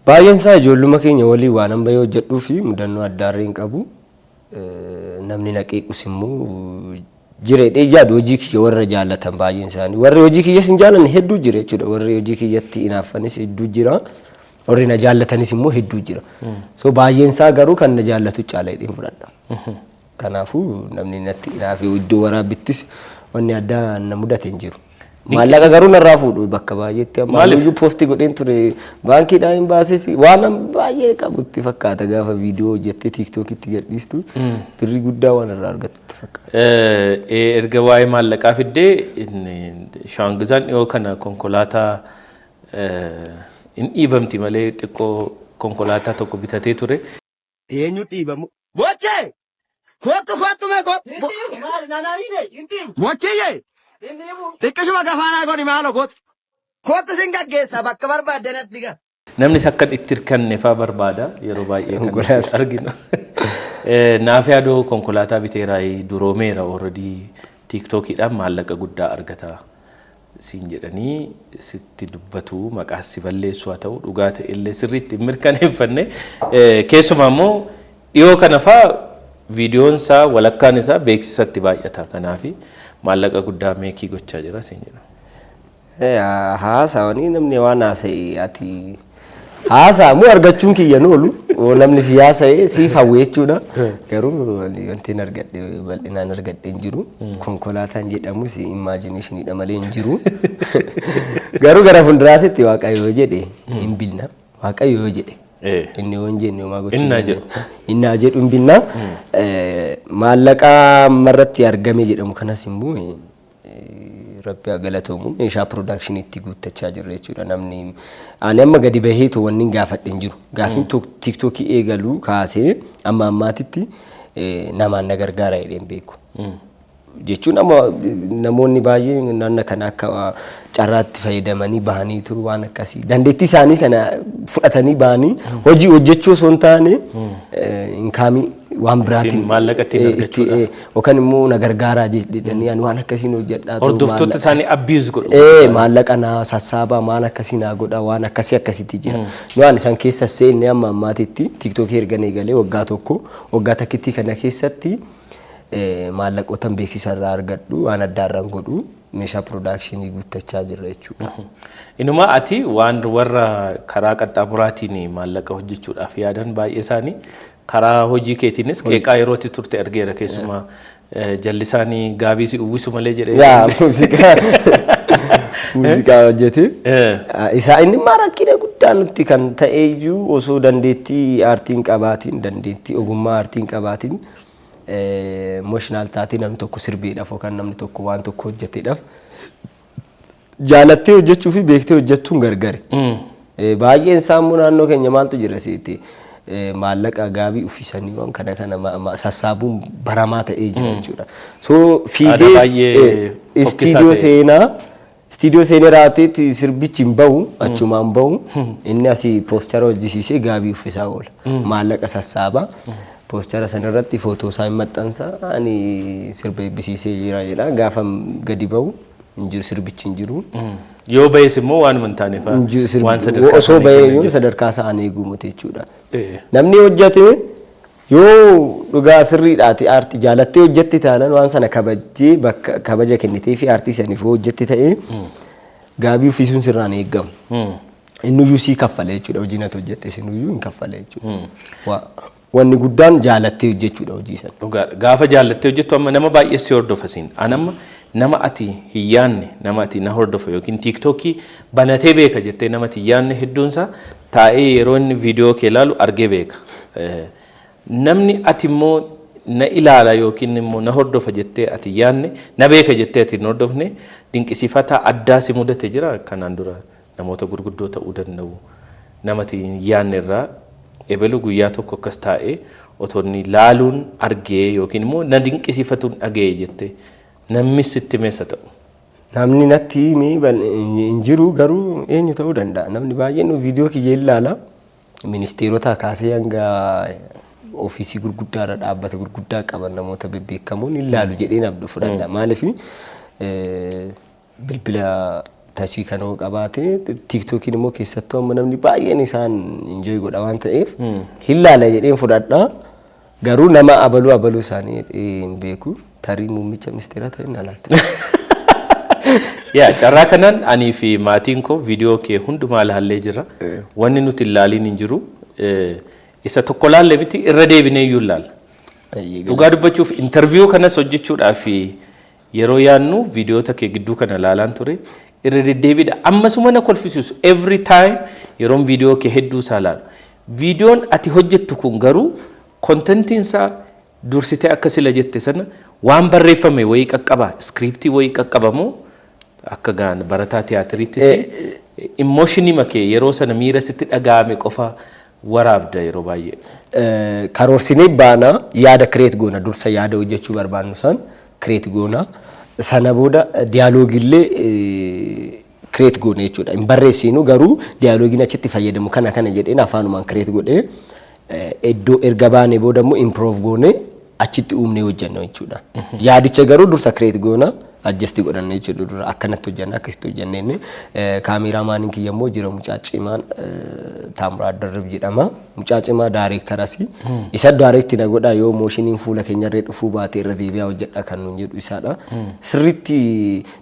baay'een isaa ijoolluma keenya waliin waan an bahee hojjedhuu fi mudannoo addaarree hin qabu. Namni na qeequs immoo jireedhee yaadu, hojii kiyya warra jaallatan baay'een isaanii. Warri hojii kiyyas hin jaallanne hedduu jira jechuudha. Warri hojii kiyyatti hinaaffanis hedduu jira. Warri na jaallatanis immoo hedduu jira. So baay'een isaa garuu kan na jaallatu caala jedheen fudhadha. Kanaafuu namni natti hinaafe iddoo waraabittis wanni addaa na mudate hin jiru. Maallaqa garuu narraa fuudhu bakka baay'eetti amma. Maaliif? Iyyuu post godheen ture, baankiidhaan hin baases, waan an baay'ee qabutti fakkaata. Gaafa viidiyoo hojjettee TikTokitti gadhiistu birrii guddaa waan irraa argattutti fakkaata. Erga waa'ee maallaqaa fiddee, inni Shaangizaan dhiyoo kana konkolaataa hin dhiibamti malee xiqqoo konkolaataa tokko bitatee ture. Eenyu dhiibamu? Bochee! Kottu, kottu, mee kottu. Bochiyyee! Xiqqishuma gafaanaa godhi, maaloo kottu. Kottu, sin gaggeessa bakka barbaadde natti gaa. Namnis akka itti hirkanne faa barbaada yeroo baay'ee kan nuti arginu. Naaf yaadoo konkolaataa biteeraa, duroomeera already, TikTokiidhaan maallaqa guddaa argata siin jedhanii sitti dubbatu, maqaas si balleessu haa ta'u, dhugaa ta'e illee sirriitti hin mirkaneeffanne. Keessumaa immoo dhiyoo kana faa viidiyoon isaa walakkaan isaa beeksisatti baay'ata, kanaaf maallaqa guddaa make gochaa jira siin jedhu. Haasawanii namni waan haasa'e ati haasa'amu argachuun kiyya oolu, namni si haasa'e siif hawwe jechuudha. Garuu wanti hin argadhe, bal'inaan argadhe hin jiru. Konkolaataan jedhamus imaginationiidha malee hin jiru. Garuu gara fuulduraatti Waaqayyo yoo jedhe hin bilna. Waaqayyo yoo jedhe. Inni yoo hin jenne homaa gochuu Innaa hin jedhu. dandeenyu. Innaa jedhu hin binna. Maallaqa ammarratti argame jedhamu kanas immoo Rabbi haa galatoomu, meeshaa productioniitti guuttachaa jirra jechuudha. Namni ani amma gadi baheetu wanni hin gaafadhe hin jiru. Gaafiin TikTokii eegaluu kaasee amma ammaatitti namaan na gargaara jedheen beeku. Jechuun amma namoonni baay'een naannoo kana akka carraatti fayyadamanii bahaniitu waan akkasii dandeettii isaanii kana fudhatanii bahanii hojii hojjechuu osoo hin taane income waan biraatiin maallaqa ittiin argachuudhaaf. Yookaan immoo na gargaaraa jedhanii, ani waan akkasiin hojjedhaa ta'u Hordoftoota isaanii abuse godhu. Maallaqa naa sassaabaa, maal akkasii naa godha, waan akkasii akkasitti jira. Waan isaan keessa seenne amma ammaatitti TikTokii ergan eegalee waggaa 1, waggaa takkittii kana keessatti maallaqootan beeksisa irraa argadhu waan addaa irraan godhu meeshaa productionii guuttachaa jirra jechuudha. Inuma ati waan warra karaa qaxxaamuraatiin maallaqa hojjechuudhaaf yaadan baay'ee isaanii karaa hojii keetiinis qeeqaa yerootti turte argeera, keessumaa jallisaanii gaabii si uwwisu malee jedhee. Yaa, muuziqaa hojjete. Isaa inni immoo rakkina guddaa nutti kan ta'e iyyuu, osoo dandeettii aartiin qabaatiin, dandeettii ogummaa aartiin qabaatiin, emotional taatee namni tokko sirbeedhaaf yookaan namni tokko waan tokko hojjeteedhaaf, jaalattee hojjechuu fi beektee hojjechuun gargari. Baay'een isaa immoo naannoo keenya maaltu jira sitti, maallaqa gaabii uffisanii waan kana kana sassaabuun baramaa ta'ee jira jechuudha. So fiigee baay'ee istiidiyoo fokkisaa ta'e. seenaa, istiidiyoo seenee raateetti sirbichi hin bahu, achumaan bahu, inni asii poster hojjisiisee gaabii uffisaa oola. Maallaqa sassaabaa. Poster sanarratti footoo isaa hin maxxansa, ani sirba eebbisiisee jira jedha, gaafa gadi bahu Hin jiru, sirbichi hin jiru. Yoo ba'es immoo waanuma hin taane Hin jiru waan sadarkaa osoo sana bahee eegame iyyuu jiru. Sadarkaa isaan eeguu miti jechuudha. Namni hojjete yoo dhugaa sirriidhaati aartii jaalattee hojjette taanaan, waan sana kabajjee bakka kabaja kennitee fi aartii saniif yoo hojjette ta'ee, gaabii uffisuun sirraan eegamu. Innuyyuu sii kaffala jechuudha, hojii natti hojjette sinuyyuu hin kaffala jechuudha. Wanni guddaan jaalattee hojjechuudha hojii sana. Dhugaadha. Gaafa jaallattee hojjettu, amma nama baay'ee si hordofa siin. An amma nama ati hin yaadne, nama ati na hordofa yookiin TikTokii banatee beeka jettee nama ati hin yaadne hedduunsaa taa'ee yeroo inni viidiyoo kee ilaalu argee beeka. Namni ati immoo na ilaala yookiin immoo na hordofa jettee ati hin yaadne, na beeka jettee ati hin hordofne, dinqisiifataa addaa si mudate jira? Kanaan dura namoota gurguddoo ta'uu danda'u. Nama ati hin yaadne irraa ebelu guyyaa tokko akkas taa'ee otoo inni laaluun argee yookiin immoo na dinqisiifatuun dhaga'e jettee namni sitti meessa ta'u. Namni natti himee hin jiru, garuu eenyu ta'uu danda'a? Namni baay'een viidiyoo kiyya ilaala. Ministeerota kaasee hanga ofiisii gurguddaa irra dhaabbata gurguddaa qaban, namoota bebbeekamoon ilaalu jedheen abduu fudhadha. Maaliif, bilbila tachii kan hoo qabaate, TikTokiin immoo keessattuu amma namni baay'een isaan enjoy godha waan ta'eef, hin laala jedheen fudhadha. Garuu nama abaluu abaluu isaanii hin beeku. Tarii muummicha ministeeraa ta'e na laata. Yaa, carraa kanaan anii fi maatiin koo viidiyoo kee hundumaa laallee jira. Wanni nuti hin laaliin hin jiru. Isa tokko laalle miti, irra deebinee iyyuu ilaalla. Dhugaa dubbachuuf, interview kanas hojjechuudhaaf yeroo yaadnu viidiyoota kee gidduu kana laalaan ture. Irra deddeebiidha. Ammasuma na kolfisiisu every time yeroon viidiyoo kee hedduu isaa laalu. Viidiyoon ati hojjettu kun garuu contentiin isaa dursitee akka sila jette sana waan barreeffame wayii qaqqaba, scriptii wayii qaqqabamoo, akka gaan barataa tiyaatiriittis emotionii makee yeroo sana miira sitti dhaga'ame qofa waraabda yeroo baay'ee? Karoorsinee baana, yaada create goona, dursa yaada hojjechuu barbaannu san create goona. Sana booda dialogueillee create goona jechuudha. Hin barreessinu, garuu dialogueiin achitti fayyadamu kana kana jedheen afaanumaan create godhee, iddoo erga baanee booda immoo improve goone achitti uumnee hojjenna jechuudha. Yaadicha garuu dursa create goona, adjust godhanna jechuudha, dura akkanatti hojjenna, akkasitti hojjenneen. Cameramaniin kiyya immoo jira, mucaa cimaan Taamuraat Darrib jedhama. Mucaa cimaa directoras. Isa direct na godha, yoo motioniin fuula keenyarree dhufuu baate irra deebi'aa hojjedha kan nuun jedhu isaadha. Sirriitti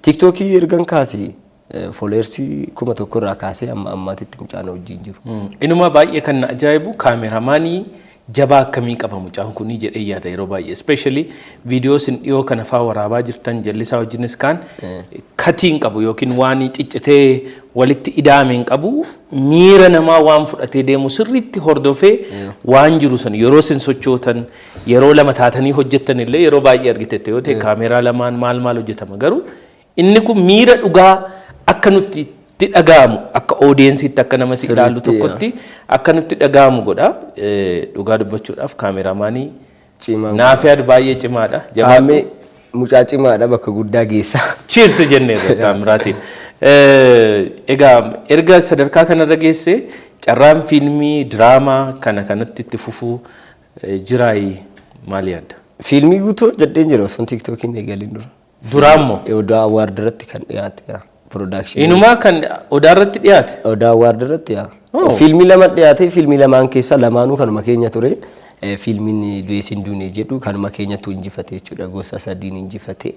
TikTokii ergan kaase followersii 1000 irraa kaasee amma ammaatitti mucaan wajjin jiru. Inuma baay'ee kan na ajaa'ibu, cameramanii jabaa akkamii qaba mucaan kunii jedhee yaada yeroo baay'ee. Especially viidiyoo isin dhiyoo kana faa waraabaa jirtan jallisaa wajjinis kaan cutii hin qabu yookiin waan ciccitee walitti ida'ame hin qabu, miira namaa waan fudhatee deemu sirriitti hordofee waan jiru sun yeroo isin sochootan, yeroo lama taatanii hojjettan illee, yeroo baay'ee argitette yoo ta'e, kaameraa lamaan maal maal hojjetama, garuu inni kun miira dhugaa akka nutti itti dhaga'amu, akka audienceitti, akka nama si ilaalu tokkotti akka nutti dhaga'amu godha. Dhugaa dubbachuudhaaf cameramanii Cimaa. Naafiyaad baay'ee cimaadha. Jabaadhu. Qaamee mucaa cimaadha, bakka guddaa geessa. Cheers jenneerra Taamiraatiin. Egaa erga sadarkaa kanarra geesse, carraan fiilmii, diraamaa kana kanatti itti fufuu jiraayi, maal yaadda? Fiilmii guutuu hojjedheen jira osoo TikTokiin eegalin dura. Duraammoo? Odaa Award irratti kan dhiyaate yaa. Production. Inumaa kan Odaa irratti dhiyaate? Odaa Award irratti yaa. Oh. Fiilmii lama dhiyaate, fiilmii lamaan keessaa lamaanuu kanuma keenya ture. Fiilmiin Du'ees hin Duune jedhu kanuma keenyatu injifate jechuudha. Gosa sadiin injifate.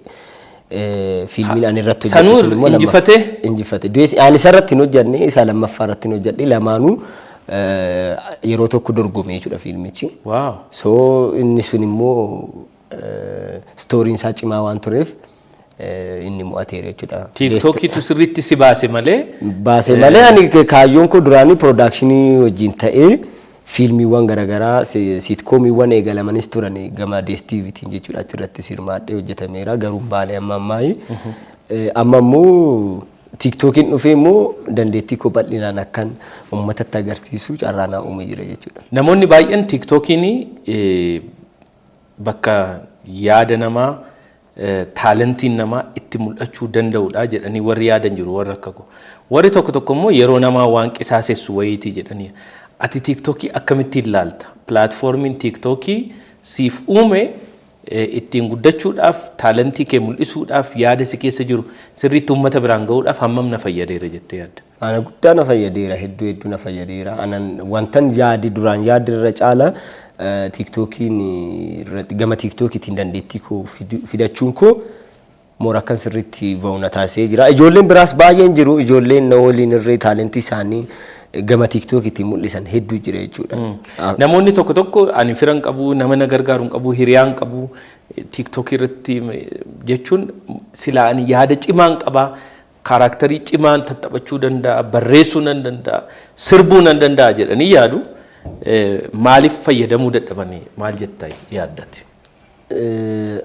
Fiilmiin ani irratti hojjedhe Sanuu sun immoo injifatee? Injifate. Du'ees ani isa irratti hin hojjenne, isa lammaffaa irratti hin hojjedhe, lamaanuu yeroo tokko dorgome jechuudha fiilmichi. So inni sun immoo storyiin isaa cimaa waan tureef inni mo'ateera jechuudha. TikTokiitu sirriitti si baase malee. Baase malee, ani kaayyoon koo duraanii productionii wajjin ta'ee fiilmiiwwan garaagaraa, sitcomiiwwan eegalamanis turan gama DSTVtiin jechuudha, achirratti hirmaadhee hojjetameera, garuu hin baane amma ammaayi. Amma immoo TikTokiin dhufee immoo dandeettii koo bal'inaan akkan uummatatti agarsiisu carraa naa uumee jira jechuudha. Namoonni baay'een TikTokiin bakka yaada namaa, talentiin namaa itti mul'achuu danda'udha jedhanii warri yaadan jiru, warri akka koo. Warri tokko tokko immoo yeroo namaa waan qisaasessu wayiitii jedhanii. Ati TikTokii akkamittiin ilaalta? Platformiin TikTokii siif uume Ittiin guddachuudhaaf, talentii kee mul'isuudhaaf, yaada si keessa jiru sirriitti uummata biraan gahuudhaaf hammam na fayyadeera jettee yaadda? Ana guddaa na fayyadeera, hedduu hedduu na fayyadeera. Anan wantan yaadi duraan yaadi irra caala TikTokiin irratti, gama TikTokiitiin dandeettii koo fidachuun koo moora akkan sirriitti ba'u na taasisee jira. Ijoolleen biraas baay'een jiru. Ijoolleen na waliin irree talentii isaanii gama TikTokiitiin mul'isan hedduu jira jechuudha. Namoonni tokko tokko ani firan qabu, nama na gargaaru hin qabu, hiriyaan qabu, TikTokii irratti jechuun silaa ani yaada cimaan qabaa, characterii cimaan tattaphachuu danda'a, barreessuu nan danda'a, sirbuu nan danda'a jedhanii yaadu. Maaliif fayyadamuu dadhabanii, maal jettaa yaaddati?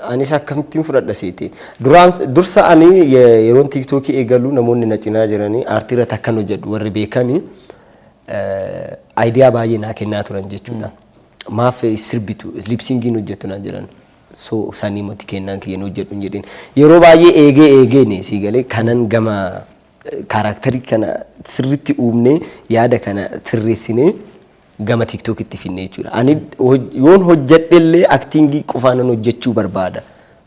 Anis akkamittiin fudhadha seete. Duraan dursa ani yeroon TikTokii eegalu namoonni na cinaa jiranii aartii irratti akkan hojjedhu warri beekanii idea baay'ee naa kennaa turan jechuudha. Maaf sirbitu, lip synciin hojjettu naan jedhan. So sanii moti kennaan kiyyan hojjedhu hin jedhin. Yeroo baay'ee eegee eegeen sii galee kanan gama characterii kana sirriitti uumnee, yaada kana sirreessinee gama TikTokitti finne jechuudha. Ani yoon hojjedhellee actingii qofaanan hojjechuu barbaada.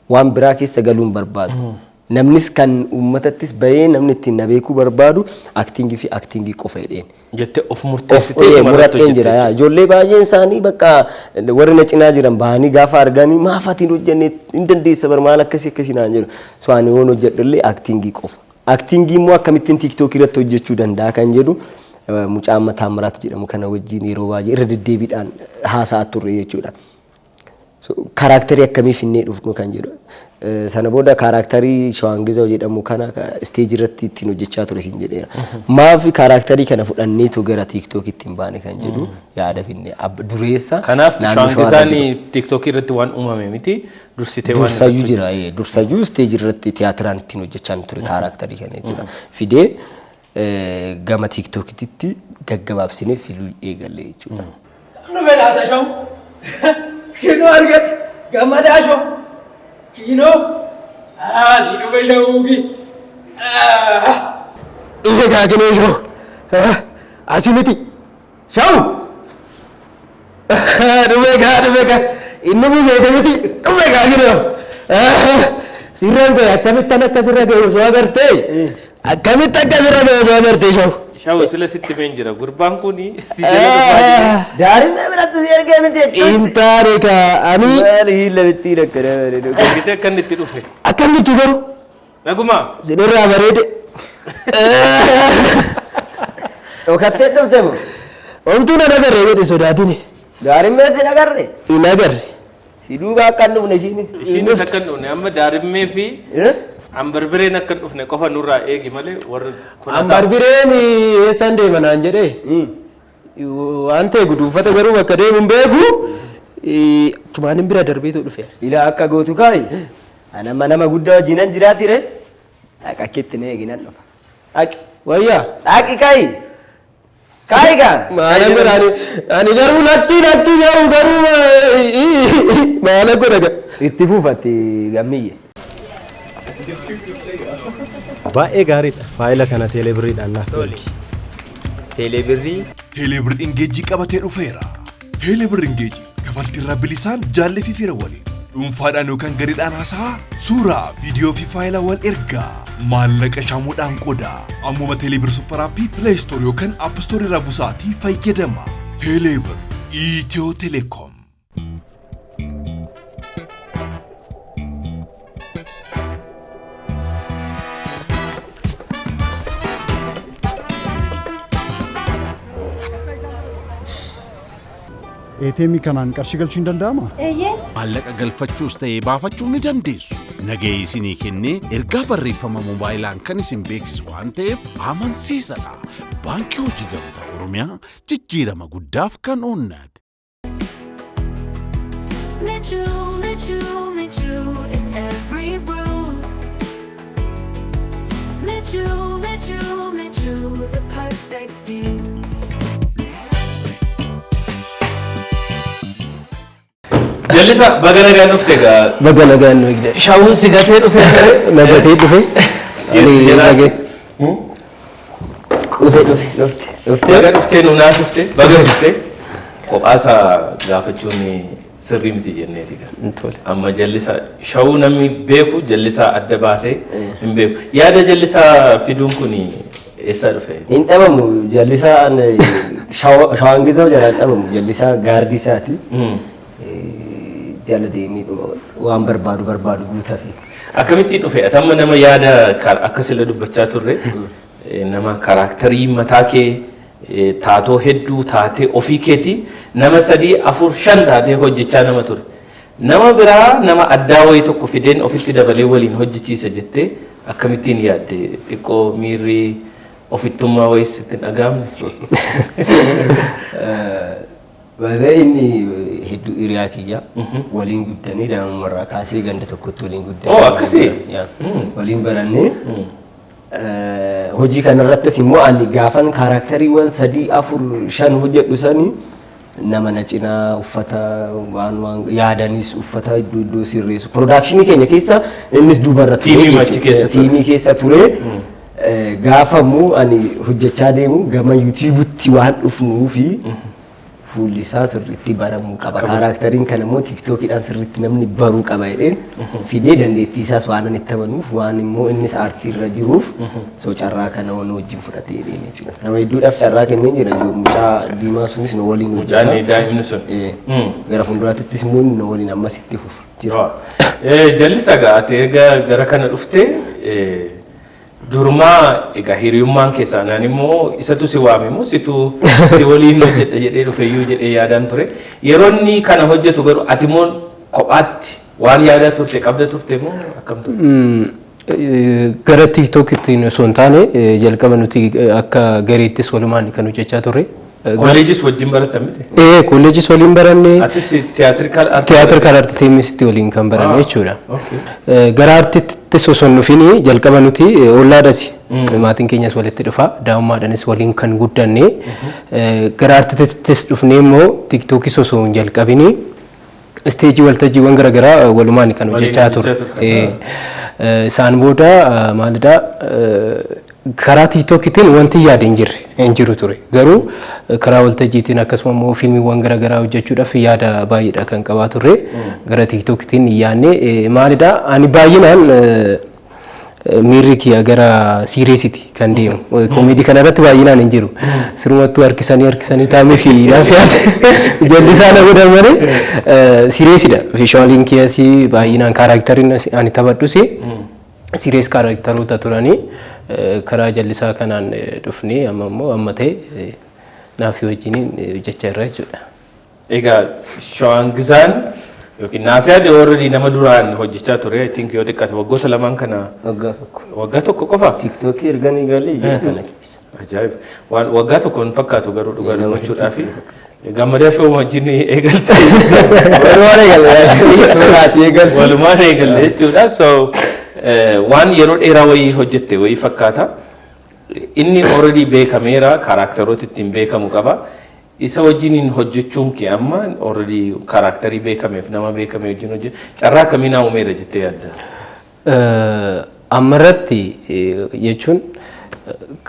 Waan biraa keessa galuu hin barbaadu. Namnis kan uummatattis bahee namni ittiin na beekuu barbaadu actingii fi actingii qofa jedheen. Jettee of murteessitee isuma irratti Muradheen jira. Hojjette. Yaa ijoollee baay'een isaanii bakka warri na cinaa jiran bahanii gaafa arganii maaf ati hin hojjenne, hin dandeessa bar, maal akkasii akkasii naan jedhu. So ani yoon hojjedhullee actingii qofa. Actingii immoo akkamittiin TikTokii irratti hojjechuu danda'a kan jedhu mucaa amma Taamiraat jedhamu kana wajjin yeroo baay'ee irra deddeebiidhaan haasa'aa turre jechuudha. So, characterii akkamii finnee dhufnu kan jedhu. Sana booda characterii Shawaangizoo jedhamu kana stageii irratti ittiin hojjechaa ture siin jedheera. Maaf characterii kana fudhanneetu gara TikTokitti hin baane kan jedhu yaada finne dureessa Kanaaf naannoo Shawaarra Shawaangizaan jiru. TikTokii irratti waan uumame miti, dursitee waan Dursayyuu irratti jira, dursayyuu stageii irratti tiyaatiraan ittiin hojjechaa ture characterii kana jechuudha. Fidee gama TikTokitti gaggabaabsinee filuu eegalle jechuudha. Nu laata shawu. Kinoo argate gammadaa shawu. Kinoo. Asii dhufe shawuuki. Dhufe kaa kinoo shawu. Asii miti. Shawu. Dhufe kaa, dhufe kaa. Inni buuseete miti. Dhufe kaa kinoo. Sirraan ta'e akkamittan akka sirra ga'e osoo agartee. Akkamitti akka sirra ga'e osoo agartee shawu. Shawu, sila sitti meen jira. Gurbaan kun si jala dhufaa jira. Daariin biratti si ergee miti jechuudha. Intaane kaa ani. Maali hiilla bittiin akkana bareedu. Argitee akka inni itti dhufe. Akkam jechuu garuu? Naguma. Sinirraa bareede. Dhokattee dhufte moo? Homtuu na agarre jedhe sodaatini. Gaariin mee si agarre? Hin agarre. Si duuba akka hin dhufne ishiinis. Ishiinis akka hin dhufne, amma daarimmee fi ambarbireen akka hin dhufne qofa nurraa eegi malee warri Ambarbireen eessaan deema naan jedhee. Waan ta'e guduunfata garuu bakka deemu hin beeku. Tumaanin bira darbeetu dhufe. Ila akka gootu kaayi. Ana amma nama guddaa wajjinan jiraatire. Dhaqi, achitti na eegi, nan dhufa. Dhaqi. Wayyaa. Dhaqi, kaayi. Kaayi kaa. Maala godha ani garuu, lakkii lakkii, garuu garuu maala godha ga. Itti fufatti gammiyye. Baay'ee gaariidha. Faayila kana teelebirriidhaan naaf ergi. Teelebirrii. Teelebir Engageii qabatee dhufeera. Teelebir Engageii kafaltiirraa bilisaan jaallee fi fira waliin dhuunfaadhaan yookaan gareedhaan haasa'aa, suuraa, viidiyoo fi faayilaa wal ergaa, maallaqa shaamuudhaan qoda. Ammuma Teelebir Super Appii Play Store yookaan App Store irraa busaatii fayyadama. Teelebir, Itiyoo Telekoom. ATM kanaan qarshii galchuun danda'ama? Eeyyee. Maallaqa galfachuus ta'ee baafachuu ni dandeessu. Nagahee isinii kennee ergaa barreeffama moobaayilaan kan isin beeksisu waan ta'eef amansiisadha. Baankii Hojii Gamtaa Oromiyaa, jijjiirama guddaaf kan oonnate. Michu, Michu, Michu in every brew. Michu, Michu, Michu, the perfect view. Jallisa, baga nagaan dhufte egaa. Baga nagaan nu eegde. Shawuun si gatee dhufe. Na gatee dhufe. Yes, jedhaa. Dhufe, dhufe, dhufte dhufte. Baga dhuftee, nu naasifte, baga dhufte. Kophaasaa gaafachuun Sirrii miti jenneeti kan. Amma Jallisaa Shawuu namni beeku Jallisaa adda baasee hin beeku. Yaada Jallisaa fiduun kun eessaa dhufe? Hin dhabamu Jallisaan, Shawaan Gizoo jala hin dhabamu. Jallisaa gaardii isaati. Jala deemee waan barbaadu barbaadu guutafi. Akkamittiin dhufe? Ati amma nama yaada akka sila dubbachaa turre, nama character mataa kee, taatoo hedduu taatee, ofii keetii nama sadii, afur, shan taatee hojjechaa nama ture. Nama biraa, nama addaa wayii tokko fideen ofitti dabalee waliin hojjechiisa jettee akkamittiin yaadde? Xiqqoo miirri ofittummaa wayii sitti hin dhaga'amne? Baay'ee inni hedduu hiriyaa kiyya, waliin guddanii, daa'imumarraa kaasee ganda tokkotti waliin guddanii. Oh, akkasii? Yeah. Waliin barannee hojii kanarrattis immoo ani gaafan characteriiwwan sadii, afur, shan hojjedhu sanii nama na cinaa uffata waan waan yaadanis uffata iddoo iddoo sirreessu. Production keenya keessa innis duubarra ture. Teamii achi keessa ture. Teamii keessa ture. Gaafa immoo ani hojjechaa deemu gama YouTubeitti waan dhufnuu fi fuulli isaa sirriitti baramuu qaba. Characteriin kana immoo TikTokiidhaan sirriitti namni baruu qaba jedheen fidee, dandeettii isaas waan ani itti amanuuf, waan immoo innis aartii irra jiruuf, so carraa kana waan wajjin fudhatee jedheen jechuudha. Nama hedduudhaaf carraa kennee jira. Mucaa diimaa sunis nu waliin Mucaan hojjeta. Daa'imni sun. Gara fuulduraattis immoo nu waliin ammas itti fufa jira. Jallisaa egaa, ati egaa gara kana dhuftee, durumaa egaa hiriyummaan keessaa naan immoo isatu si waame immoo situ si waliin hojjedha jedhee dhufeyyuu jedhee yaadaan ture. Yeroo inni kana hojjetu garuu ati immoo kophaatti waan yaadaa turte qabda turte moo akkam ture? Gara TikTokitti osoo hin taane, jalqaba nuti akka gareettis walumaan kan hojjechaa turre. Kolleejis wajjin baratan miti? Ee, kolleejis waliin baranne. Atis theatrical art? Theatrical art teamisitti waliin kan baranne jechuudha. Gara artittis osoo hin dhufin jalqaba nuti ollaadhas. Maatiin keenyas walitti dhufa. Daa'immaadhaanis waliin kan guddanne. Gara artittis dhufnee immoo TikTokis osoo hin jalqabini stage, waltajjiiwwan garaagaraa walumaan kan hojjechaa turre. Isaan booda maalidhaa, karaa TikTokitiin wanti yaade hin jirre hin jiru ture. Garuu karaa waltajjiitiin akkasuma immoo fiilmiiwwan garaagaraa hojjechuudhaaf yaada baay'eedha kan qabaa turre. Gara TikTokitiin yaadne maalidhaa, ani baay'inaan miirri kiyya gara seriousitti kan deemu. Comedy kana irratti baay'inaan hin jiru. Sirumattuu harkisanii harkisanii taa'amee fi laafiyaas jallisaa na godhan malee seriousidha. Visualiin kiyyas baay'inaan characteriin ani taphadhus serious characteroota turanii, karaa Jallisaa kanaan dhufnee amma immoo amma ta'e Naafii wajjiniin hojjechaa jirra jechuudha. Egaa Shawaan Gizaan yookiin Naafiyaa already nama duraan hojjechaa ture. I think yoo xiqqaate waggoota lamaan kana. Waggaa tokko. Waggaa tokko qofa? TikTokii erga ni galee ji'a kana keessa. Ajaa'iba! Waan waggaa tokko hin fakkaatu garuu dhugaa dubbachuudhaaf. Gammadaa Show wajjin eegalte. Walumaan eegalle. Walumaan eegalle jechuudha. So waan yeroo dheeraa wayii hojjette wayii fakkaata. Inni already beekameera, characteroota ittiin beekamu qaba. Isa wajjiniin hojjechuun kee amma already character beekameef nama beekame wajjin hojjetu carraa akkamii naa uumeera jettee yaadda? Ammarratti jechuun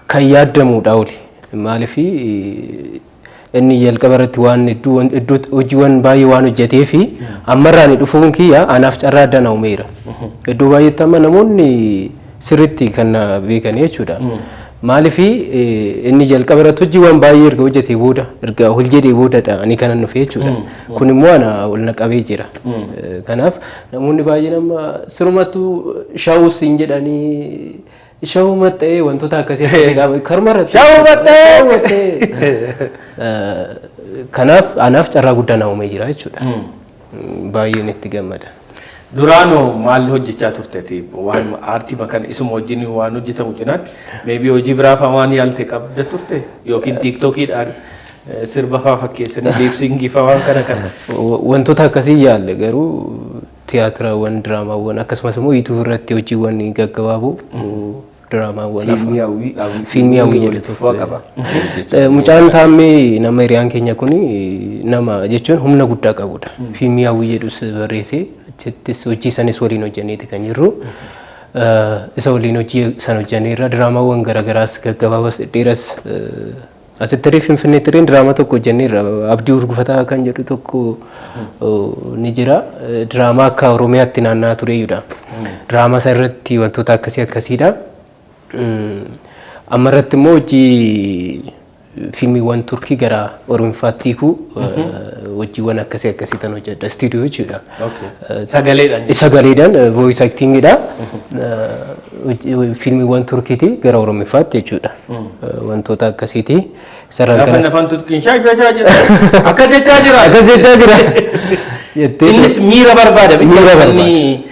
kan yaadamuudha oli. Maaliif, inni jalqaba irratti waan hedduu iddoo hojiiwwan baay'ee waan hojjetee fi ammarraan dhufuun kiyya anaaf carraa addaa na uumeera. Iddoo baay'eetti amma namoonni sirriitti kan na beekan jechuudha. Maaliif, inni jalqaba irratti hojiiwwan baay'ee erga hojjetee booda, erga ol jedhee boodadha ani kanan dhufe jechuudha. Kun immoo ana ol na qabee jira. Kanaaf namoonni baay'een amma sirumattuu shawus hin jedhanii, shawuu maxxa'ee, wantoota akkasii akkasii qaama karuma irratti. Shawuu maxxa'ee! Kanaaf anaaf carraa guddaa na uumee jira jechuudha. Baay'een itti gammada. Duraanoo maal hojjechaa turteeti? Waan aartii makan isuma wajjin waan hojjetamu cinaatti maybe hojii biraa fa'aa waan yaalte qabda turte, yookiin TikTokiidhaan sirba fa'aa fakkeessanii lip sync fa'aa waan kana kana. Wantoota akkasii yaalle, garuu tiyaatiraawwan, diraamaawwan, akkasumas immoo YouTube irratti hojiiwwan gaggabaaboo, diraamaawwan. Fiilmii Hawwii. Fiilmii Hawwii jedhu walitti fufaa qaba. Mucaan Taammee, nama hiriyaan keenya kun, nama jechuun humna guddaa qabudha. Fiilmii Hawwii jedhus barreessee, achittis hojii sanis waliin hojjenneeti kan jirru. Isa waliin hojii san hojjenneerra, diraamaawwan garaagaraas gaggabaabas dhedheeras Asitti illee Finfinneetti illee diraamaa tokko hojjenneerra. Abdii Urgufataa kan jedhu tokko ni jira. Diraamaa akka Oromiyaatti naanna'aa tureyyudha. Diraamaa isa irratti wantoota akkasii akkasiidha. Amma irratti immoo hojii fiilmiiwwan Turkii gara Oromiffaatti hiikuu, hojiiwwan akkasii akkasii tan hojjedha. Istiidiyoo jechuudha. Sagaleedhaan. Sagaleedhaan, voice actingidha. Fiilmiiwwan Turkiiti gara Oromiffaatti jechuudha. Wantoota akkasiiti. Sararaan Gaafa kana afaan Turkiin shaa shaa shaa jedha. Akkas jechaa jira. Akkas jechaa jira. Jettee Innis miira barbaada. Miira barbaada. Inni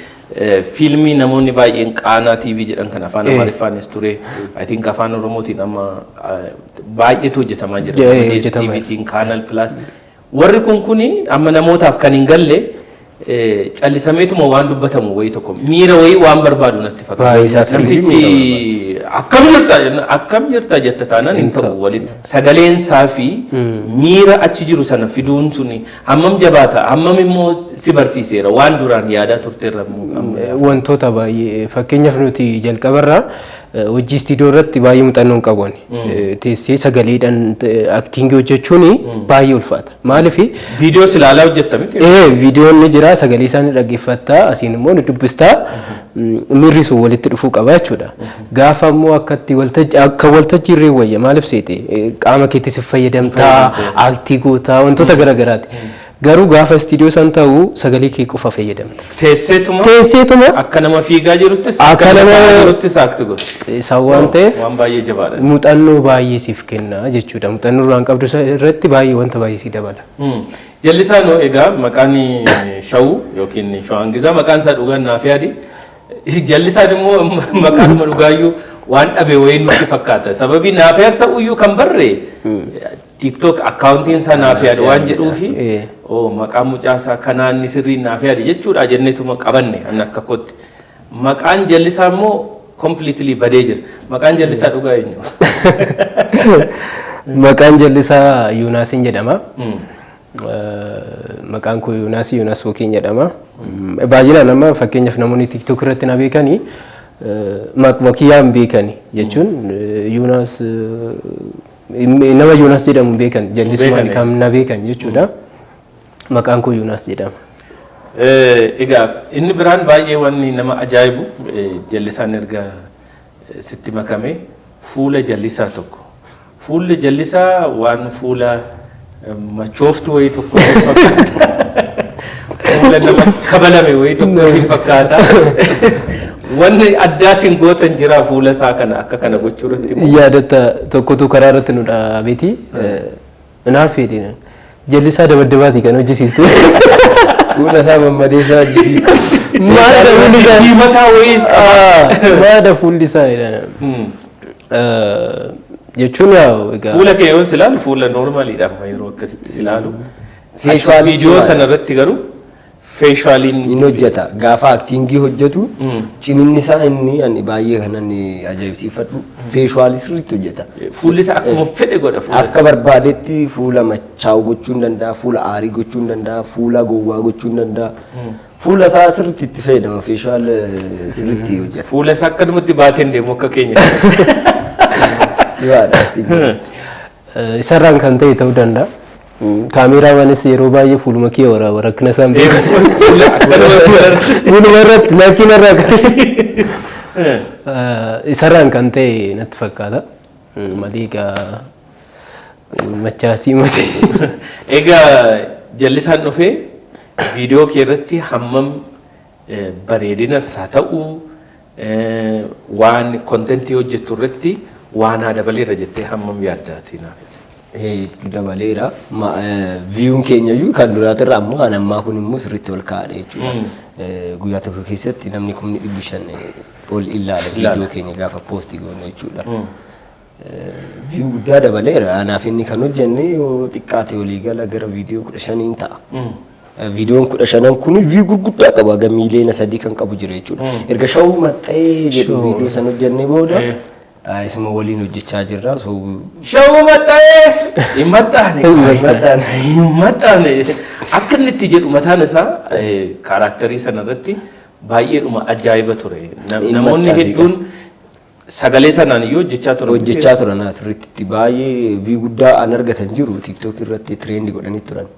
fiilmii namoonni baay'een Qaanaa TV jedhan kan afaan Amaariffaanis ture. I think afaan Oromootiin amma baay'eetu hojjetamaa jira. Hojjetamaa jira. TVtiin, Canal Plus. Warri kun kuni amma namootaaf kan hin galle callisameetuma waan dubbatamu wayii tokko miira wayii waan barbaadu natti Baay'ee fakkaata. isaa Namtichi akkam jirta akkam jirta jetta taanaan hin ta'u waliin. Sagaleen isaa fi miira achi jiru sana fiduun suni hammam jabaata, hammam immoo si barsiiseera waan duraan yaadaa turteerra immoo amma? Wantoota baay'ee, fakkeenyaaf nuti jalqabarraa hojii istiidiyoo irratti baay'ee muuxannoo hin qabu ani. Teessee sagaleedhaan actingii hojjechuun baay'ee ulfaata. Maaliif? Viidiyoo ilaalaa hojjetta miti? Ee, viidiyoon ni jira, sagalee isaa ni dhaggeeffattaa, asiin immoo ni dubbistaa, miirri sun walitti dhufuu qaba jechuudha. Gaafa immoo akkatti waltajjii akka waltajjii irree wayya, maaliif seete, qaama keetti si fayyadamtaa, actii gootaa, wantoota garaagaraati. Garuu gaafa istiidiyoo san ta'u sagalee kee qofa fayyadamta. Teesseetuma Teesseetuma akka nama fiigaa jiruttis akka akka nama nama taa'aa jiruttis act godhu. Isaan waan ta'eef Waan baay'ee jabaadha. Muuxannoo baay'ee siif kenna jechuudha. Muuxannoo duraan qabdu irratti baay'ee wanta baay'ee si dabala. Jallisaan hoo, egaa maqaan Shawuu yookiin Shawaan Gizaa maqaan isaa dhugaan naaf yaadi. Jallisaan immoo maqaanuma dhugaayyuu waan dhabe wayii nutti fakkaata. Sababii Naafyaad ta'uyyuu kan barre TikTok accountiin isaa Naafyaad waan jedhuufi oo maqaan mucaa isaa kanaa inni sirriin Naafyaad jechuudha jenneetuma qabanne an akka kootti. Maqaan jallisaa immoo completely badee jira. Maqaan jallisaa dhugaa eenyu? Maqaan jallisaa Yuunaasiin jedhama. Maqaan koo Yuunaas Yuunaas Wokiin jedhama. Baay'inaan amma fakkeenyaaf namoonni TikTok irratti na beekanii maquma kiyyaan beekani jechuun Yuunaas, nama Yuunaas jedhamu beekan, jallisumaan Beekani. kan na beekan jechuudha. Maqaan koo Yuunaas jedhama. Egaa inni biraan baay'ee wanni nama ajaa'ibu, jallisaan erga sitti makame fuula jallisaa tokko. Fuulli jallisaa waan fuula machooftu wayii tokko sitti fakkaata. Fuula nama kabalame wayii tokko si fakkaata. Wanni addaa sin gootan jira fuula isaa kana akka kana gochuu irratti immoo? Yaadatta, tokkotu karaa irratti nu dhaabeeti. Naaf fedhe jallisaa dabaddabaati kan hojjisiistu. Fuula isaa mammadeessaa hojjisiistu. Maadha fuulli isaa? Diimataa wayiis qaba. Maadha fuulli isaa jedhama. Jechuun yaa egaa. Fuula kee yoo silaalu fuula normaliidha amma yeroo akkasitti silaalu. Facialii Viidiyoo cimaadha. sana irratti garuu facialiin Inni hojjeta. Gaafa actingii hojjetu ciminni isaa inni ani baay'ee kan ani ajaa'ibsiifadhu facialii sirriitti hojjeta. Fuulli isaa akkuma fedhe godha fuula Akka barbaadetti fuula machaa'u gochuu hin danda'a, fuula aarii gochuu hin danda'a, fuula gowwaa gochuu hin danda'a. Fuula isaa sirriitti itti fayyadama, facial sirriitti hojjeta. Fuula isaa akkanumatti baateen deemu akka keenya. Cimaadha actingii. Isarraan kan ta'e ta'uu danda'a. Kaameeraamaanis yeroo baay'ee fuuluma kiyya waraaba, rakkina isaan beeku. Fuula akkanuma Fuuluma irratti lakkina irraa kan isarraan kan ta'e natti fakkaata. Malee egaa machaasii miti. Egaa jallisaan dhufee viidiyoo kee irratti hammam bareedinas haa ta'u, waan contentii hojjettu irratti waan haa dabaleera jettee hammam yaaddaati naaf? Hedduu dabaleera. Viewun keenya iyyuu kan duraatirra ammoo kan ammaa kun immoo sirriitti ol ka'aadha jechuudha. Guyyaa tokko keessatti namni 500,000 ol ilaala viidiyoo keenya gaafa postii goonu jechuudha. View guddaa dabaleera. Anaaf inni kan hojjenne yoo xiqqaate walii gala gara viidiyoo 15n ta'a. Viidiyoon 15n kun view gurguddaa qaba. Aga miiliyoona 3 kan qabu jira jechuudha. Erga shawuu maxxa'ee jedhu viidiyoo san hojjenne booda isuma waliin hojjechaa jirra. So Shawuu maxxa'ee hin maxxaane, hin maxxaane akka inni itti jedhu mataan isaa characterii sana irratti baay'eedhuma ajaa'iba ture. Hin Namoonni maxxaane. Hedduun Sagalee sanaan iyyuu hojjechaa turan. Hojjechaa turan sirriitti, baay'ee view guddaa an argatan jiru. TikTok irratti trend godhanii turan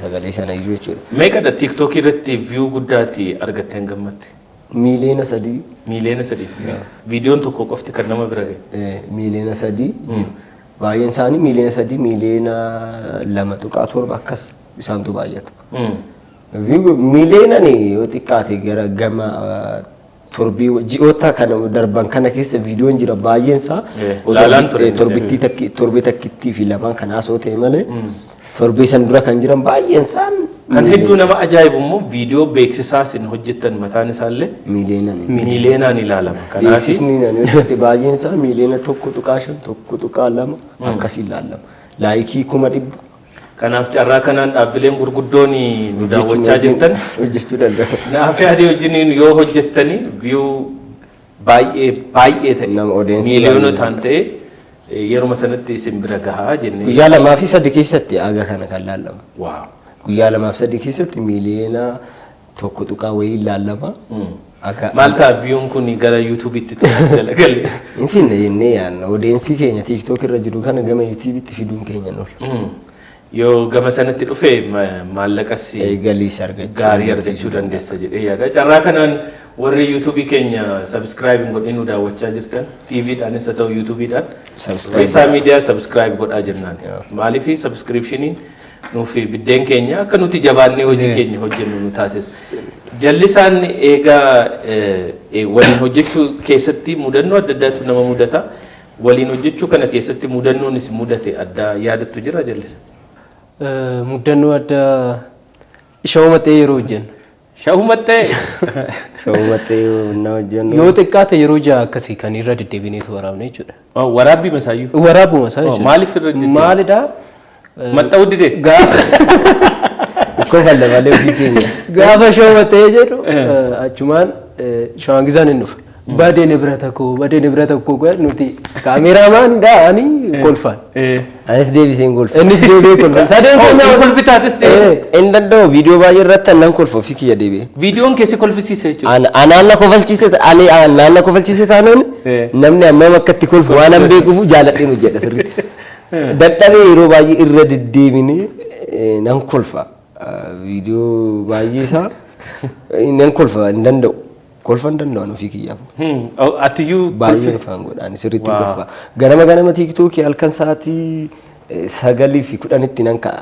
sagalee sana iyyuu jechuudha. Meeqadha TikTok irratti view guddaati argattee hangammatti? 3 miiliyoona. 3 miiliyoona. Viidiyoon tokko qofti kan nama bira gahe. 3 miiliyoona jiru. Baay'een isaanii 3 miiliyoona, 2.7 miiliyoona akkas isaantu baay'ata. Miiliyoonaan yoo xiqqaate gara gama torbii ji'oota kana darban kana keessa viidiyoon jira baay'een isaa. Laalaan ture. Torbittii takki, torbee takkittii fi lamaan kan haasoo ta'e malee, torbee san dura kan jiran baay'een isaan. Kan hedduu nama ajaa'ibu immoo viidiyoo beeksisaa isin hojjettan mataan isaallee miiliyoonaan miiliyoonaan ilaalama. Kanaaf Beeksisni ani hojjedhe baay'een isaa 1.5 miiliyoona, 1.2 akkasii ilaalama. Like 100,000. Kanaaf carraa kanaan dhaabbileen gurguddoon nu daawwachaa jirtan hojjechuu danda'u. Naaf yaadii wajjiniin yoo hojjettanii view baay'ee baay'ee ta'e Nama audience miiliyoona ta'e yeruma sanatti isin bira gahaa jennee. Guyyaa 2 fi 3 keessatti aga kana kan laallama. Guyyaa 2 fi 3 keessatti 1 miiliyoona tuqaa wayii ilaallama. Aga Maal ta'a viewn kun gara YouTubeitti ta'us galagalee? Hin finne jennee yaadna. Audience keenya TikTok irra jiru kana gama YouTubeitti fiduun keenya oolu. Yoo gama sanatti dhufe maallaqas galiis argachuu gaarii argachuu dandeessa jedhee yaada. Carraa kanaan warri YouTubeii keenya subscribe hin godhin nu daawwachaa jirtan, TVdhaanis haa ta'u YouTubeiidhaan, Subscribe. Risaa Miidiyaa subscribe godhaa jennaan. Maaliif subscriptioniin nuuf biddeen keenya akka nuti jabaannee hojii keenya hojjennu nu taasisa. Jallisaan eegaa waliin hojjechuu keessatti mudannoo adda addaatu nama mudata. Waliin hojjechuu kana keessatti mudannoonis mudate addaa yaadattu jira, Jallisa? Mudannoo addaa shawuu maxxee yeroo hojjennu. Shawuu maxxee? Shawuu maxxee na hojjennu. Yoo xiqqaate yeroo 6 akkasii kan irra deddeebineetu waraabne jechuudha. Waraabbii masaayyuu? Waraabuma isaa jechuudha. Maaliif irra deddeebi'e? Maalidhaa? Maxxa'uu dide? Gaafa Kofalla malee ofii keenya. Gaafa shawuu maxxee jedhu achumaan shawaan gizaan hin dhufa. Badee nibirata koo, badee nibirata koo, nuti cameraman ani kolfaan. Anis deebiseen kolfa. Innis deebi'ee kolfa. Sadeen keenya kolfitaatis deebi'e. Hin danda'u, viidiyoo baay'ee irratti annan kolfa ofii kiyya deebi'ee. Viidiyoon keessi kolfisiise jechuudha. Anaan na kofalchiise, ani anaan na kofalchiise taanoon namni hammam akka itti kolfu waan an beekuuf jaaladheen hojjedha sirriitti. Dadhabee yeroo baay'ee irra deddeebinee nan kolfa. Viidiyoo baay'ee isaa nan kolfa, hin danda'u. Kolfa hin danda'u ofii kiyyaaf. Atiyyuu Baay'ee afaan godha, ani sirriitti kolfa. Ganama ganama TikTokii halkan sa'aatii 9 fi 10tti nan ka'a.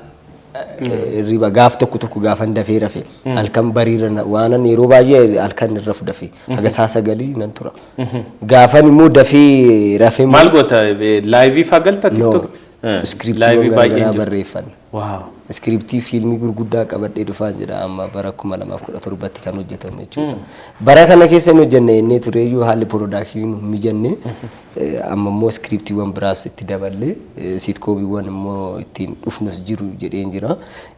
Hirriba gaaf tokko tokko gaafan dafee rafe halkan bariirra waanan yeroo baay'ee halkan irra dafee haga saa 9 nan tura. Gaafan immoo dafee rafe. Maal goota, live faa galta No. TikTok? Scriptiiwwan garaagaraa barreeffanna. Scriptii fiilmii gurguddaa qabadhee dhufaan jira amma, bara 2017tti kan hojjetame jechuudha. Bara kana keessa hin hojjenne jennee tureeyyuu haalli productionii nu hin mijanne. Amma immoo scriptiiwwan biraas itti daballee sitcomiiwwan immoo ittiin dhufnus jiru jedheen jira.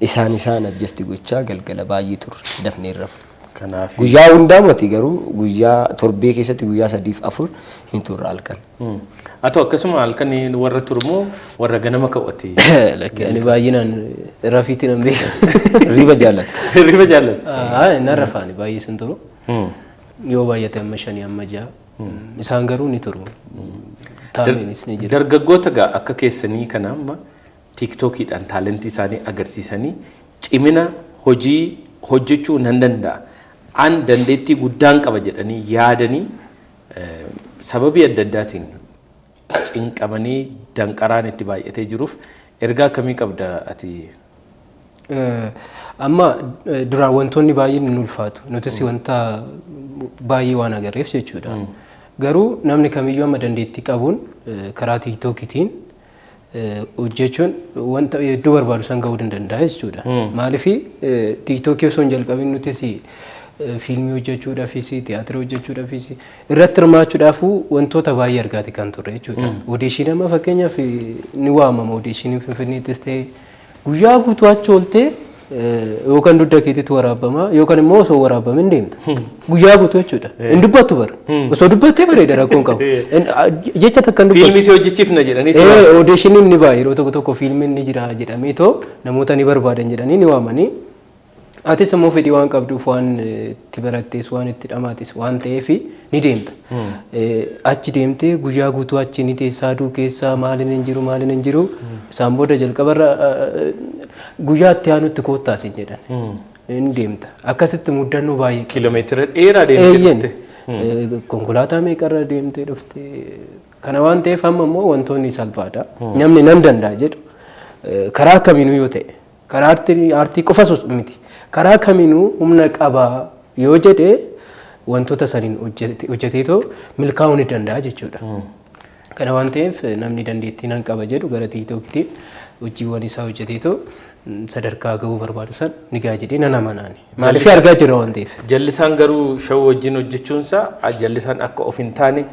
Isaan isaan adjust gochaa galgala baay'ee turre, dafnee rafu. Kanaaf Guyyaa hundaa mati, garuu guyyaa torbee keessatti guyyaa sadiif afur hin turre halkan. Haa ta'u, akkasuma halkan warra turmoo warra ganama ka'uti? Lakki, ani baay'inaan rafiitti nan beeka. Riba jaallata. Riba jaallata. Nan rafa, ani baay'ee sin turu. Yoo baay'ate amma 5, amma 6. Isaan garuu ni turu. Taa'eenis ni jira. Dargaggoota gaa akka keessanii kana amma TikTokiidhaan talentii isaanii agarsiisanii, cimina hojii hojjechuu nan danda'a, an dandeettii guddaan qaba jedhanii yaadanii, sababii adda addaatiin cinqamanii danqaraan itti baay'atee jiruuf ergaa akkamii qabda ati? Amma duraan wantoonni baay'een nu ulfaatu. Nutis wanta baay'ee waan agarreef jechuudha. Garuu namni kamiyyuu amma dandeettii qabuun karaa TikTokiitiin hojjechuun wanta hedduu barbaadu san gahuu ni danda'a jechuudha. Maaliif, TikTokii osoo hin jalqabin nutis fiilmii hojjechuudhaafis, tiyaatira hojjechuudhaafis, irratti hirmaachuudhaafuu wantoota baay'ee argaati kan turre jechuudha. Auditionii amma fakkeenyaaf ni waamama. Auditioniin Finfinneettis ta'e guyyaa guutuu achi ooltee, yookaan dugda keetitti waraabama, yookaan immoo osoo waraabame hin deemta. Guyyaa guutuu jechuudha. Hin dubbattu bara. Osoo dubbattee bareeda, rakkoon qabu. Jecha takka hin dubbattu. Fiilmii si hojjechiifna jedhanii si Auditioniin ni ba'a yeroo tokko tokko, fiilmiin ni jira jedhamee too namoota ni barbaadan jedhanii ni waamanii. Atis immoo fedhii waan qabduuf, waan itti barattees, waan itti dhamaates waan ta'eef ni deemta. Achi deemtee guyyaa guutuu achi ni teessaa, aduu keessaa, maaliin hin jiru, maaliin hin jiru. Isaan booda jalqabarra guyyaa itti aanutti koottaas hin jedhan. Ni deemta. Akkasitti muddannoo baay'ee. Kiiloomeetira dheeraa deemtee dhufte. Konkolaataa meeqarra deemtee dhufte. Kana waan ta'eef amma immoo wantoonni salphaadha. Namni nan danda'a jedhu karaa kamiinuu yoo ta'e, karaa aartii qofa miti. Karaa kamiinuu humna qabaa yoo jedhe, wantoota saniin hojjeteetoo milkaa'uu ni danda'a jechuudha. Kana waan ta'eef namni dandeettii nan qaba jedhu gara TikTokiitiin hojiiwwan isaa hojjeteetoo sadarkaa gahuu barbaadu san ni gaha jedhee nan amanaani. Maaliif, argaa jira waan ta'eef. Jallisaan garuu shawuu wajjin hojjechuunsaa jallisaan akka of hin taane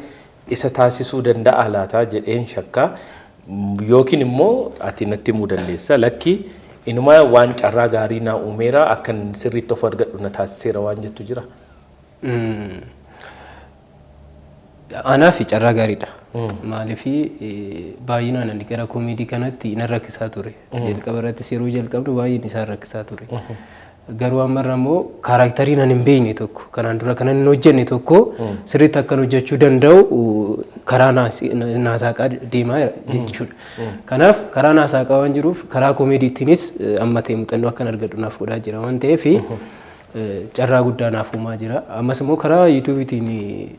isa taasisuu danda'a laataa jedheen shakkaa, yookiin immoo ati natti himuu dandeessa, lakki inumaa waan carraa gaarii naa uumeera, akkan sirriitti of argadhu na taasiseera waan jettu jira. Anaaf carraa gaariidha. Maaliif, baay'inaan ani gara komeedii kanatti nan rakkisaa ture. Jalqaba irrattis yeroo jalqabnu baay'een isaan rakkisaa ture. Garuu ammarra immoo character nan hin beekne tokko, kanaan dura kanan hin hojjenne tokko sirriitti akkan hojjechuu danda'u karaa naasaaqaa deemaa jechuudha. Kanaaf karaa naasaaqaa waan jiruuf, karaa komeediitiinis amma ta'e muuxannoo akkan argadhu naaf godhaa jira waan ta'eef carraa guddaa naaf uumaa jira. Ammas immoo karaa YouTubeiitiin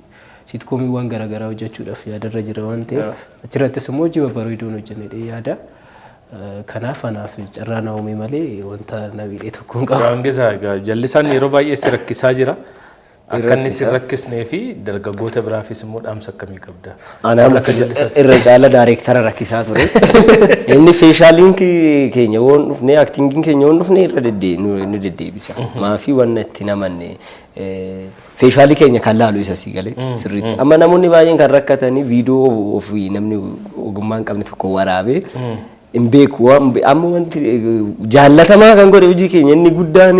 sitcomiiwwan garaagaraa hojjechuudhaaf yaadarra jira waan ta'eef, achirrattis immoo hojii babbareedoon hojjennee yaada. Kanaaf anaaf carraa na uume malee wanta na miidhee tokko hin qabu. Waangisaa, egaa jallisaan yeroo baay'ee si rakkisaa jira. Akka inni si rakkisnee fi dargaggoota biraafis immoo dhaamsa akkamii qabda? Anaa Akka jallisaas. Irra caala director rakkisaa ture. Inni facialiin keenya woon dhufne, actingiin keenya woon dhufne, irra nu deddeebisa. Maafii wanna itti namanne facialii keenya kan laalu isa sii galee sirriitti. Amma namoonni baay'een kan rakkatanii viidiyoo ofii namni ogummaa hin qabne tokko waraabee hin beeku. Amma wanti jaallatamaa kan godhe hojii keenya inni guddaan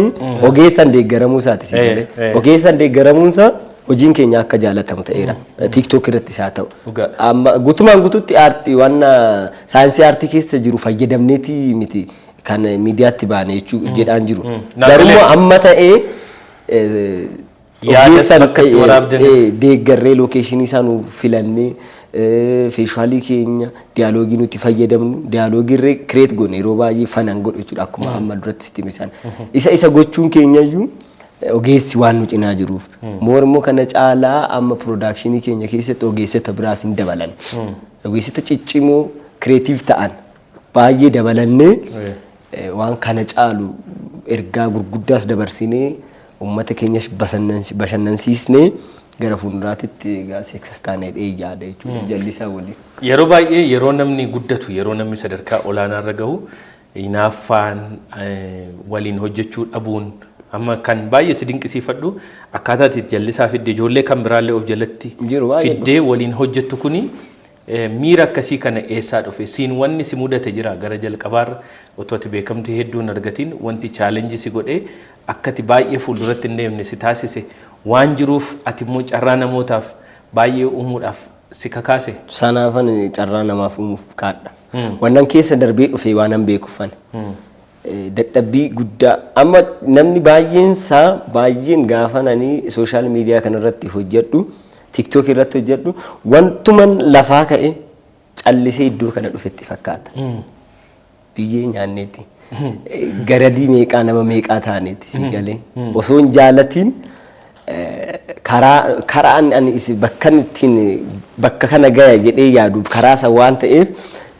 ogeessaan deeggaramuu isaati sii galee. Ogeessaan deeggaramuun isaa hojiin keenya akka jaallatamu ta'eera. TikTok irrattis haa ta'u. Amma guutumaan guututti aartii waan saayinsii aartii keessa jiru fayyadamneeti miti kan miidiyaatti baane jechuu jedhaan jiru. Garuu amma ta'ee Yaadas ogeessaan bakka itti waraabdanis. Deeggarree, locationii isaa nuuf filannee, facialii keenya, dialogueii nuti fayyadamnu, dialogueii irree create goone yeroo baay'ee fanan godhu jechuudha, akkuma amma duratti sitti hime. Isa gochuun keenyayyuu ogeessi waan nu cinaa jiruuf. More immoo kana caalaa amma productionii keenya keessatti ogeessota biraas hin dabalan. Ogeessota ciccimoo creative ta'an baay'ee dabalannee waan kana caalu ergaa gurguddaas dabarsinee, uummata keenyas bashannansiisnee gara fuulduraatitti egaa success taanee dhee yaada jechuudha jallisaa waliin. Yeroo baay'ee yeroo namni guddatu, yeroo namni sadarkaa olaanaa irra gahu, hinaaffaan, waliin hojjechuu dhabuun, amma kan baay'ee si dinqisiifadhu akkaataa itti jallisaa fidde, ijoollee kan biraallee of jalatti Jiru baay'ee. fiddee waliin hojjettu kuni, miira akkasii kana eessaa dhufe? Siin wanni si mudate jira gara jalqabaarra, otoo ati beekamtii hedduu hin argatiin, wanti challengeii si godhee akka ati baay'ee fuulduratti hin deemne si taasise waan jiruuf, ati immoo carraa namootaaf baay'ee uumuudhaaf si kakaase? Sanaafan carraa namaaf uumuuf kaadha. Wannan keessa darbee dhufe waan beekuufan. Dadhabbii guddaa amma namni baay'een isaa baay'een gaafa nani social media kanarratti hojjedhu, TikTok irratti hojjedhu, wantuman lafaa ka'e callisee iddoo kana dhufetti fakkaata. Biyyee nyaanneeti. Garadii meeqaa nama meeqaa taaneeti si galee. Osoo hin jaalatiin karaa karaan ani bakka ittiin bakka kana gaya jedhee yaadu karaa san waan ta'eef,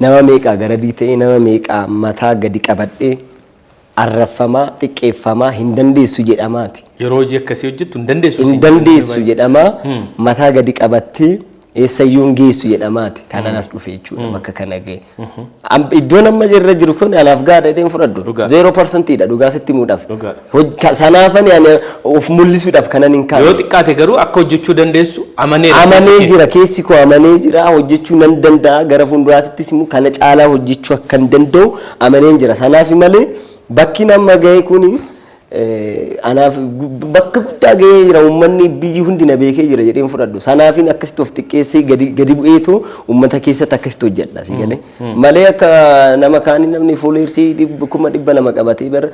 nama meeqaa garadii ta'ee, nama meeqaa mataa gadi qabadhee arraffamaa, xiqqeeffamaa, hin dandeessu jedhamaati. Yeroo hojii akkasii hojjettu hin dandeessu. Hin siin dandeessu jedhamaa, mataa gadi qabattee eessayyuu hin geessu jedhamaati. Kanan as dhufe jechuudha bakka kana gahe. Iddoon amma irra jiru kun anaaf gaadha jedheen fudhadhu. 0%dha dhugaa sitti himuudhaaf. Sanaafani ani of mul'isuudhaaf kanan hin kaa'e. Yoo xiqqaate garuu akka hojjechuu dandeessu amaneera. Amanee keessi kee. jira, keessi koo amanee jira, hojjechuu nan danda'a, gara fuulduraattis immoo kana caalaa hojjechuu akka hin danda'u amaneen jira. Sanaaf malee bakki nama gahe kuni Anaaf bakka guddaa ga'ee jira, uummanni biyyi hundi na beekee jira jedheen fudhadhu. Sanaafin akkasitti of xiqqeessee gadi bu'eetu uummata keessatti akkasitti hojjedha, si galee. Malee akka nama kaanii namni followersii 200,000 qabatee bara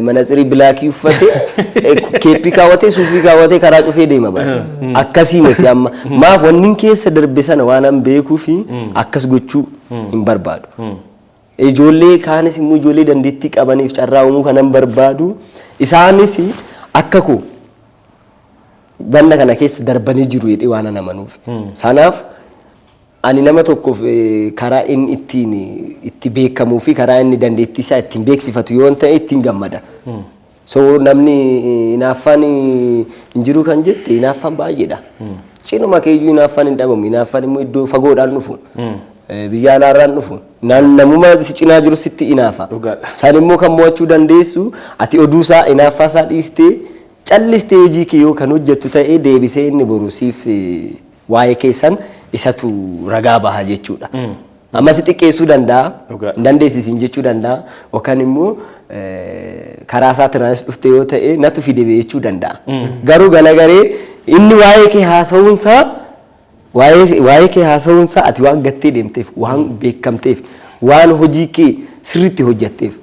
manatsirii blackii uffatee, keeppii kaawwatee, suufii kaawwatee karaa cufee deema bara. Akkasii miti amma. Maaf wanni keessa darbe sana waan an beekuu fi akkas gochuu hin barbaadu. Ijoollee kaanis immoo ijoollee dandeettii qabaniif carraa uumuu kanan barbaadu, isaanis akka koo banna kana keessa darbanii jiru jedhee waan an amanuuf. Sanaaf ani nama tokkoof karaa inni ittiin itti beekamuu fi karaa inni dandeettii isaa ittiin beeksifatu yoo ta'e ittiin gammada. So namni hinaaffaan hin jiru kan jette, hinaaffaan baay'eedha. Cinuma keeyyuu hinaaffaan hin dhabamu. Hinaaffaan immoo iddoo fagoodhaan dhufu. Biyya alaarraan dhufu. Namuma si cinaa jiru sitti hinaafa. San immoo kan mo'achuu dandeessu ati oduu isaa, hinaaffaa isaa dhiistee, callistee hojii kee yoo kan hojjettu ta'ee, deebisee inni boru siif waa'ee keessan isatu ragaa baha jechuudha. Amma si xiqqeessuu danda'a, hin dandeessisiin jechuu danda'a, yookaan immoo karaa isaa tiraanis dhufte yoo ta'e natu fide jechuu danda'a. Garuu galagaree inni waa'ee kee haasa'uunsaa, waa'ee kee haasa'uunsaa ati waan gattee deemteef, waan beekamteef, waan hojii kee sirriitti hojjetteef.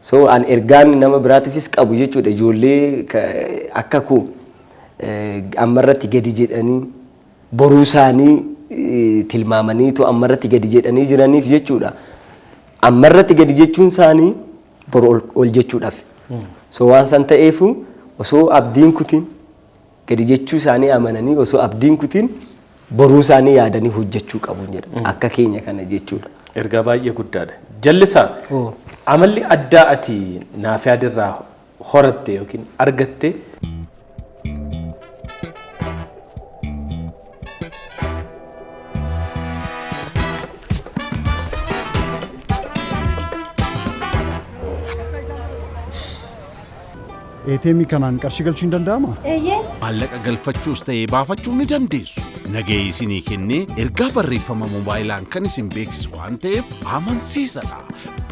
So an ergaan nama biraatiifis qabu jechuudha, ijoollee akka koo ammarratti gadi jedhanii boruu isaanii tilmaamaniitu ammarratti gadi jedhanii jiraniif jechuudha. Ammarratti gadi jechuun isaanii boru ol jechuudhaaf. So waan san ta'eefu osoo abdiin kutin, gadi jechuu isaanii amananii, osoo abdiin kutin boruu isaanii yaadanii hojjechuu qabu jedha. Akka keenya kana jechuudha. Ergaa baay'ee guddaadha. Jallisaa, amalli addaa ati Naafiyaad irraa horatte yookiin argatte? ATM kanaan qarshii galchuun danda'ama? Eeyyee. Maallaqa galfachuus ta'ee baafachuu ni dandeessu. Nagahee isinii kennee ergaa barreeffama moobaayilaan kan isin beeksisu waan ta'eef amansiisadha.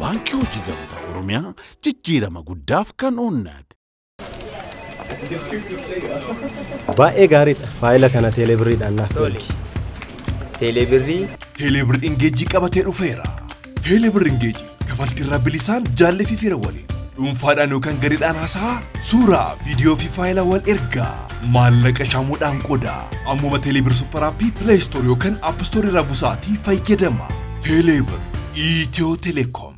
Baankii Hojii Gamtaa Oromiyaa, jijjiirama guddaaf kan oonnate. Baay'ee gaariidha. Faayila kana teelebirriidhaan naaf ergi. Teelebirrii. Teelebirr Engageii qabatee dhufeera. Teelebirr Engageii kafaltiirraa bilisaan jaallee fi fira waliin dhuunfaadhaan yookaan gareedhaan haasa'aa, suuraa, viidiyoo fi faayilaa wal ergaa, maallaqa shaamuudhaan qodaa. Ammuma Teelebirr Super Appii Play Store yookaan App Store irraa busaatii fayyadama. Teelebirr, Itiyoo Telekoom.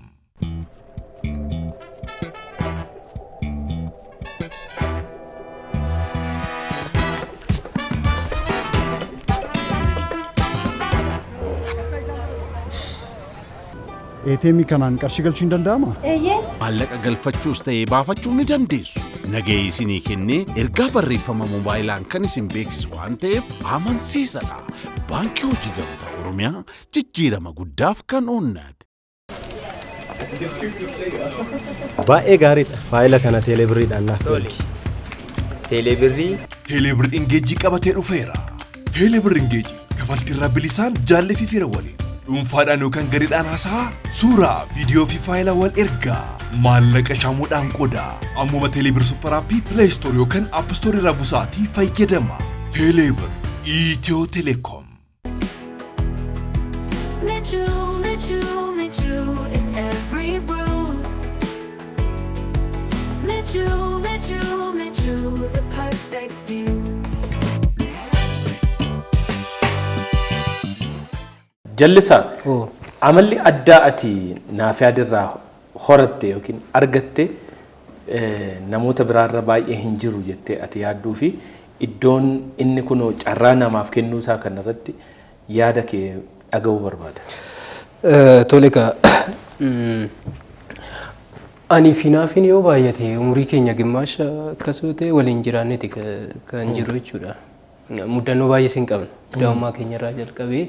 ATM kanaan qarshii galchuun danda'ama? Eeyyee. Maallaqa galfachuus ta'ee baafachuu ni dandeessu. Nagahee isinii kennee ergaa barreeffama moobaayilaan kan isin beeksisu waan ta'eef amansiisadha. Baankii Hojii Gamtaa Oromiyaa, jijjiirama guddaaf kan oonnate. Baay'ee gaariidha. Faayila kana teelebirriidhaan naaf ergi. Teelebirrii. Teelebirr Engageii qabatee dhufeera. Teelebirr Engageii kafaltiirraa bilisaan jaallee fi fira waliin dhuunfaadhaan yookaan gareedhaan haasa'aa, suuraa, viidiyoo fi faayilaa wal ergaa, maallaqa shaamuudhaan qodaa. Ammuma Teelebirr Super Appii Play Store yookaan App Store irraa busaatii fayyadama. Teelebirr, Itiyoo Telekoom. Michu, Michu, Michu in every brew. Michu, Michu, Michu, the perfect view. Jallisaa, amalli addaa ati Naafiyaad irraa horatte yookiin argatte, namoota biraarra baay'ee hin jiru jettee ati yaadduu fi iddoon inni kunoo carraa namaaf kennuu isaa kanarratti yaada kee dhaga'uu barbaada. Tole egaa, ani fi Naafiin yoo baay'ate umurii keenya gimmaasha akkas yoo ta'e waliin jiraanneeti kan jiru jechuudha. Muddannoo baay'ee sin qabna. Daa'imummaa keenya irraa jalqabee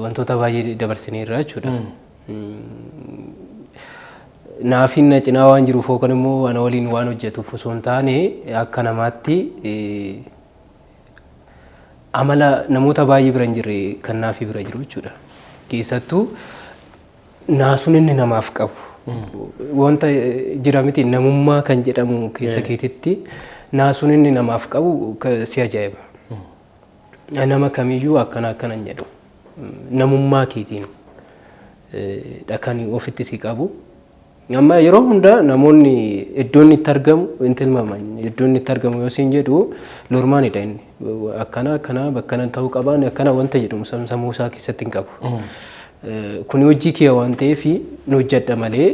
wantoota baay'ee dabarsineerra jechuudha. Naafiin na cinaa waan jiruuf yookaan immoo ana waliin waan hojjetuuf osoo hin taane, akka namaatti amala namoota baay'ee bira hin jirre kan Naafii bira jiru jechuudha. Keessattuu naasuun inni namaaf qabu. Wanta jira miti, namummaa kan jedhamu keessa keetitti naasuun inni namaaf qabu si ajaa'iba. Nama kamiyyuu akkana akkana hin jedhu. Namummaa keetiin dha kan ofitti si qabu. Amma yeroo hunda namoonni iddoo inni itti argamu hin tilmaaman. Iddoo inni itti argamu yoo siin jedhu lormaanidha inni. Akkana akkana bakka kana ta'uu qabaan akkana wanta jedhamu sammuu isaa keessatti hin qabu. Kuni hojii kiyya waan ta'eef nu hojjedha malee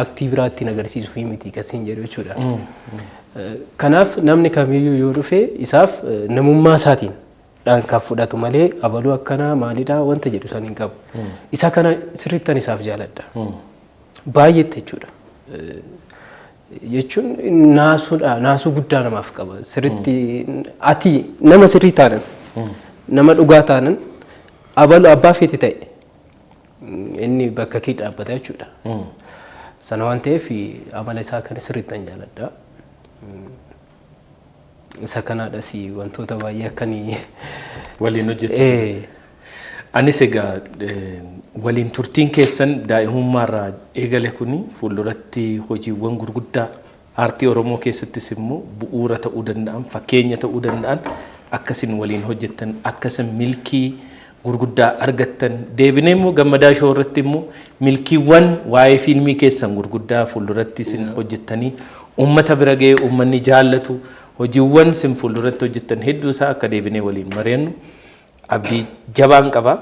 act biraatti agarsiisuu miti kasiin jedhu jechuudha. Kanaaf namni kamiyyuu yoo dhufe isaaf namummaa isaatiin dhaan kan fudhatu malee abaluu akkanaa maalidhaa wanta jedhu san hin qabu. Isa kana sirriittan isaaf jaaladha. Baay'eetti jechuudha. Jechuun naasuudha, naasuu guddaa namaaf qaba. Sirriitti ati nama sirrii taanan, nama dhugaa taanan, abalu abbaa feeti ta'e inni bakka kee dhaabbata jechuudha. Sana waan ta'eef amala isaa kana sirriittan jaaladha. Isa kanaadhas wantoota baay'ee akkanii waliin hojjetu. Anis egaa waliin turtiin keessan daa'imummaarraa eegale kuni fuulduratti hojiiwwan gurguddaa aartii Oromoo keessattis immoo bu'uura ta'uu danda'an, fakkeenya ta'uu danda'an akkasin waliin hojjettan, akkasin milkii gurguddaa argattan, deebinee immoo Gammadaa Show irratti immoo milkiiwwan waa'ee fiilmii keessan gurguddaa fuulduratti isin hojjettanii uummata bira ga'ee uummanni jaallatu, hojiiwwan isin fuulduratti hojjettan hedduu isaa akka deebinee waliin mari'annu abdii jabaan qaba.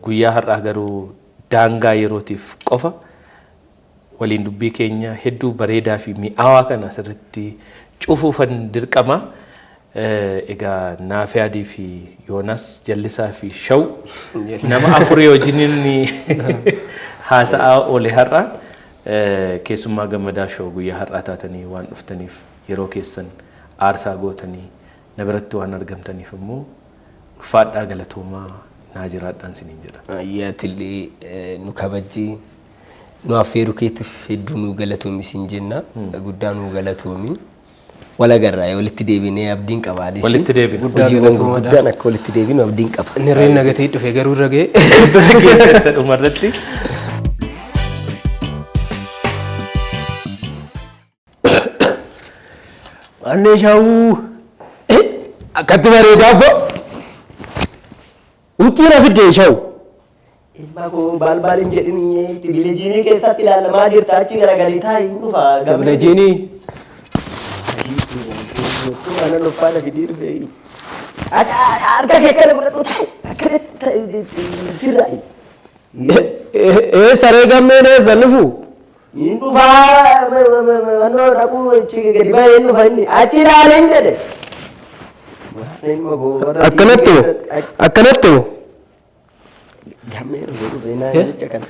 Guyyaa har'aa garuu daangaa yerootiif qofa waliin dubbii keenya hedduu bareedaa fi mi'aawaa kana asirratti cufuufan dirqama. Egaa Naafiyaadii fi Yoonas, Jallisaa fi Shaw, nama afurii wajjin inni haasa'aa oole har'a. Keessummaa Gammadaa Show guyyaa har'aa taatanii waan dhuftaniif, yeroo keessan aarsaa gootanii na biratti waan argamtaniif immoo ulfaadhaa, galatoomaa, naa jiraadhaan siniin jedha. Ayyaatillee nu kabajjii nu affeeruu keetiif hedduu nu galatoomi siin jenna. Guddaa nu galatoomi. Wal agarraa, walitti deebinee abdiin qaba. Anis. Walitti deebina. Guddaa Hojiiwwan galatoomaadha. gurguddaan akka walitti deebinu abdiin qaba. Inni reen nagatee dhufe garuu irra ga'e. Bira keessatti dhumarratti. Manneen shaawuu akkatti bareedaa abbo. Huccii na fidde shawu. Ilma koo baal baal hin jedhin, televijiinii keessatti ilaalamaa jirta, achi garagalii taa'i, hin dhufa. Televijiinii. Kanan uffata fidii dhufe. Harka kee kana godhadhu, ta'u akkana sirraa. Ee, saree gammeen eessa dhufu? Hin dhufaa, mannoo dhaquu achi gadi ba'ee hin dhufa, inni achi ilaalin jedhe. Akkanatti moo? Akkanatti moo? Gammee dhufe dhufe naa jecha kana.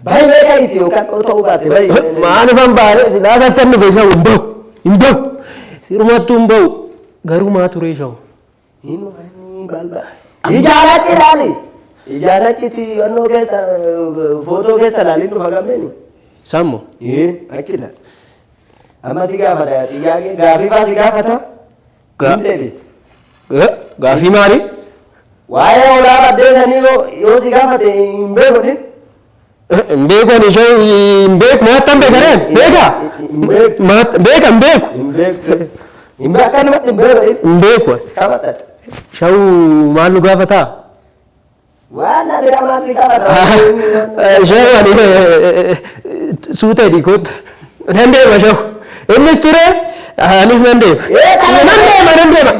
Bayi meeqa iti yookaan ta'uu baate bayi. Maaliifan baane laata dhufe shawu hin bahu, hin bahu, sirumattuu hin bahu, garuu maa turee shawu. Hin dhufanii baal baal. Ijaan achi ilaali. Ijaan achitti yannoo keessa, footoo keessa ilaali, hin dhufa gammeeni. Isaan moo? Ee, achi ilaali. Amma si gaafata xiyyaaqee, gaafii faa si gaafata. Hin deebiste. Gaafii maali? Waa'ee hoolaa baddeessanii yoo si gaafate hin beeku. Hin beeku ani shawu, hin beeku, maattan beekareen beeka? Hin beektu. Beeka, hin beeku. Hin beektu. Hin beeku, akkanumatti hin beeku. Hin beeku. Qabatate. Shawu maal nu gaafataa? Waan na bira maal si gaafata? Shawu ani suuta hidhii kootta. Nan deema shawu. Innis ture, anis nan deema. Nan deema, nan deema.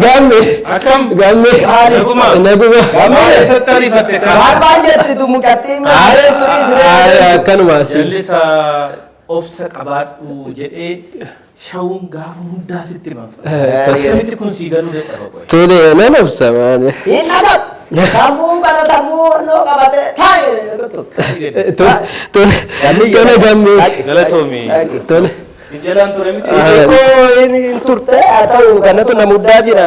Gamme. Akkam? Gamme. Naguma. Naguma. Maal eessatti ariifatte Maal kaa? maal jetti tu mucattii maal turis? Akkanuma. Jallisaa, obsa qabaadhu jedhee shawuun gaafa hundaa sitti hima. Akkamitti kun sii galuu dadhaba qoy? Tole, nan obsa maali. Hin dhaga'u. Sammuu kana, sammuu onnoo qabate taa'e. Tole, tole, tole gamme. Galatoomi. Tole. Jalaan ture miti. Xixiqqoo inni turte haa ta'u, kanatu na muddaa jira.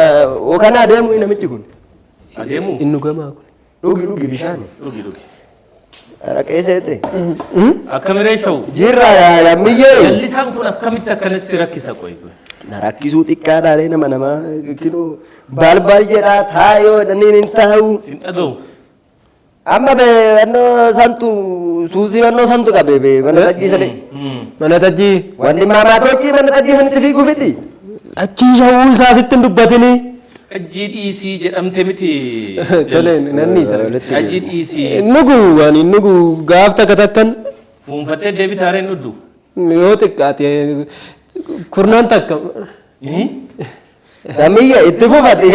Kana adeemu namichi kun. Adeemu. Inni gamaa kun. Dhugi, dhugi bishaan. Dhugi, dhugi. Araqee seete. Akkamiree shawu? Jirra lammiyyee. Jallisaan kun akkamitti akkanatti si rakkisa qoy? Na rakkisuu xiqqaadhaalee, nama namaa kinoo baal baay'eedhaa taa'ee jedhaniin hin taa'u. Sin dhaga'u. Amma be annoo santu suusii annoo santu qabe be mana xajjii sani. Mana xajjii. Wanni maamaatoochi mana xajjii sanitti fiiguu fiti. Achii shawuu isaa sitti hin dubbatinii. Xajjii dhiisii jedhamte miti. Tole nanni isa. Xajjii dhiisii. Nugu ani nugu gaaf takka takkan. Fuunfattee deebitaareen dhuddu. Yoo xiqqaate kurnaan takka. Gamiyya itti fufati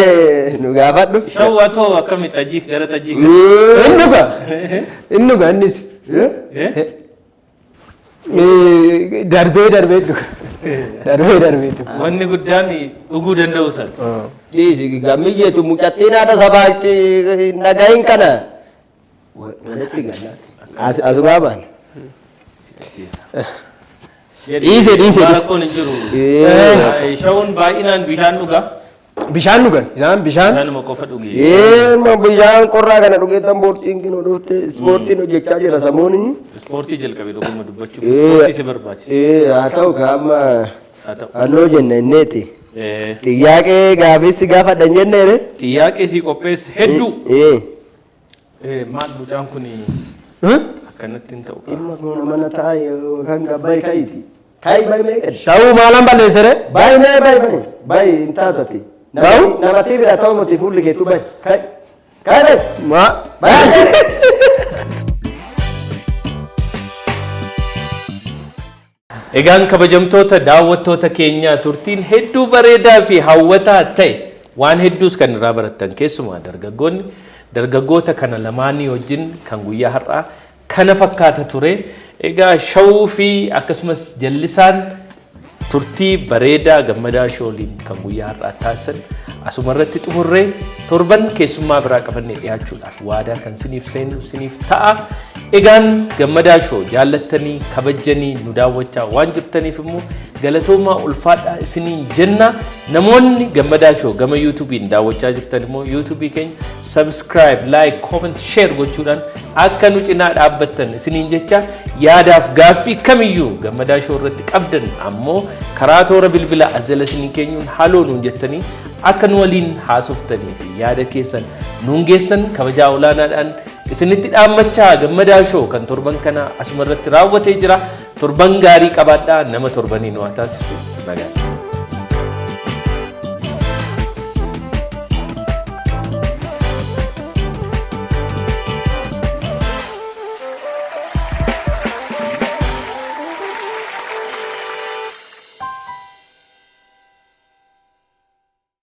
nu gaafadhu. Shawwaa too akkami xajjii gara xajjii. Inni dhuga. Inni dhuga innis. Darbee darbee dhuga. Darbee darbee dhuga. Wanni guddaan dhuguu danda'u isaati. Dhiisi gamiyyeetu mucattiin haadha sabaatti hin dhagahin kana. Walitti gala. Asumaa baana. Dhiise dhiise. Rakkoon hin jiru. Shawuun baay'inaan bishaan dhuga. Bishaan dhugan isaan bishaan. Bishaanuma qofa dhugi. Ilma bishaan qorraa kana dhugeettan boortiin kinoo dhufte ispoortiin hojjechaa jira samuun. Ispoortii jalqabe dhuguma dubbachuuf ispoortii si barbaachisa. Haa ta'u ka amma Haa ta'u. annoo jenna inneeti. Xiyyaaqee gaafis gaafadha hin jenneere. Xiyyaaqee si qopheesse hedduu. Maal mucaan kun akkanatti hin ta'u. Ilma kun mana taa'e yookaan gabbaay ka'iiti. Ka'i bayi mee. Shawuu maalan balleessere? Bayi mee bayi bayi. Bayi hin taatati. Bahu? Namatti bira ta'u miti fuulli keetu bayi. Ka'i. Ka'i bayi. Ma. Bayi. Egaan kabajamtoota daawwattoota keenyaa turtiin hedduu bareedaa fi hawwataa ta'e waan hedduus kan irraa barattan keessumaa dargaggoonni dargaggoota kana lamaanii wajjin kan guyyaa har'aa kana fakkaata ture. Egaa shawuu fi akkasumas jallisaan turtii bareedaa Gammadaa Shooliin kan guyyaa har'aa taasisan asuma irratti xumurree torban keessummaa biraa qabannee dhiyaachuudhaaf waadaa kan siniif seenu siniif ta'a. Egaan Gammadaa Shoo jaallattanii kabajjanii nu daawwachaa waan jirtaniif immoo galatoomaa ulfaadhaa isiniin jenna. Namoonni Gammadaa Shoo gama yuutuubiin daawwachaa jirtan immoo yuutuubii keenya subscribe, like, comment, share gochuudhaan akka nu cinaa dhaabbattan isiniin jecha yaadaaf gaaffii kamiyyuu Gammadaa Shoo irratti qabdan ammoo karaa toora bilbila as jala isinii keenyuun haloo nuun jettanii akka nu waliin haasoftanii fi yaada keessan nuun geessan kabajaa olaanaadhaan isinitti dhaammachaa Gammadaa Shoo kan torban kana asuma irratti raawwatee jira. Torban gaarii qabaadhaa nama torbanii nu haa taasisu. Nagaatti.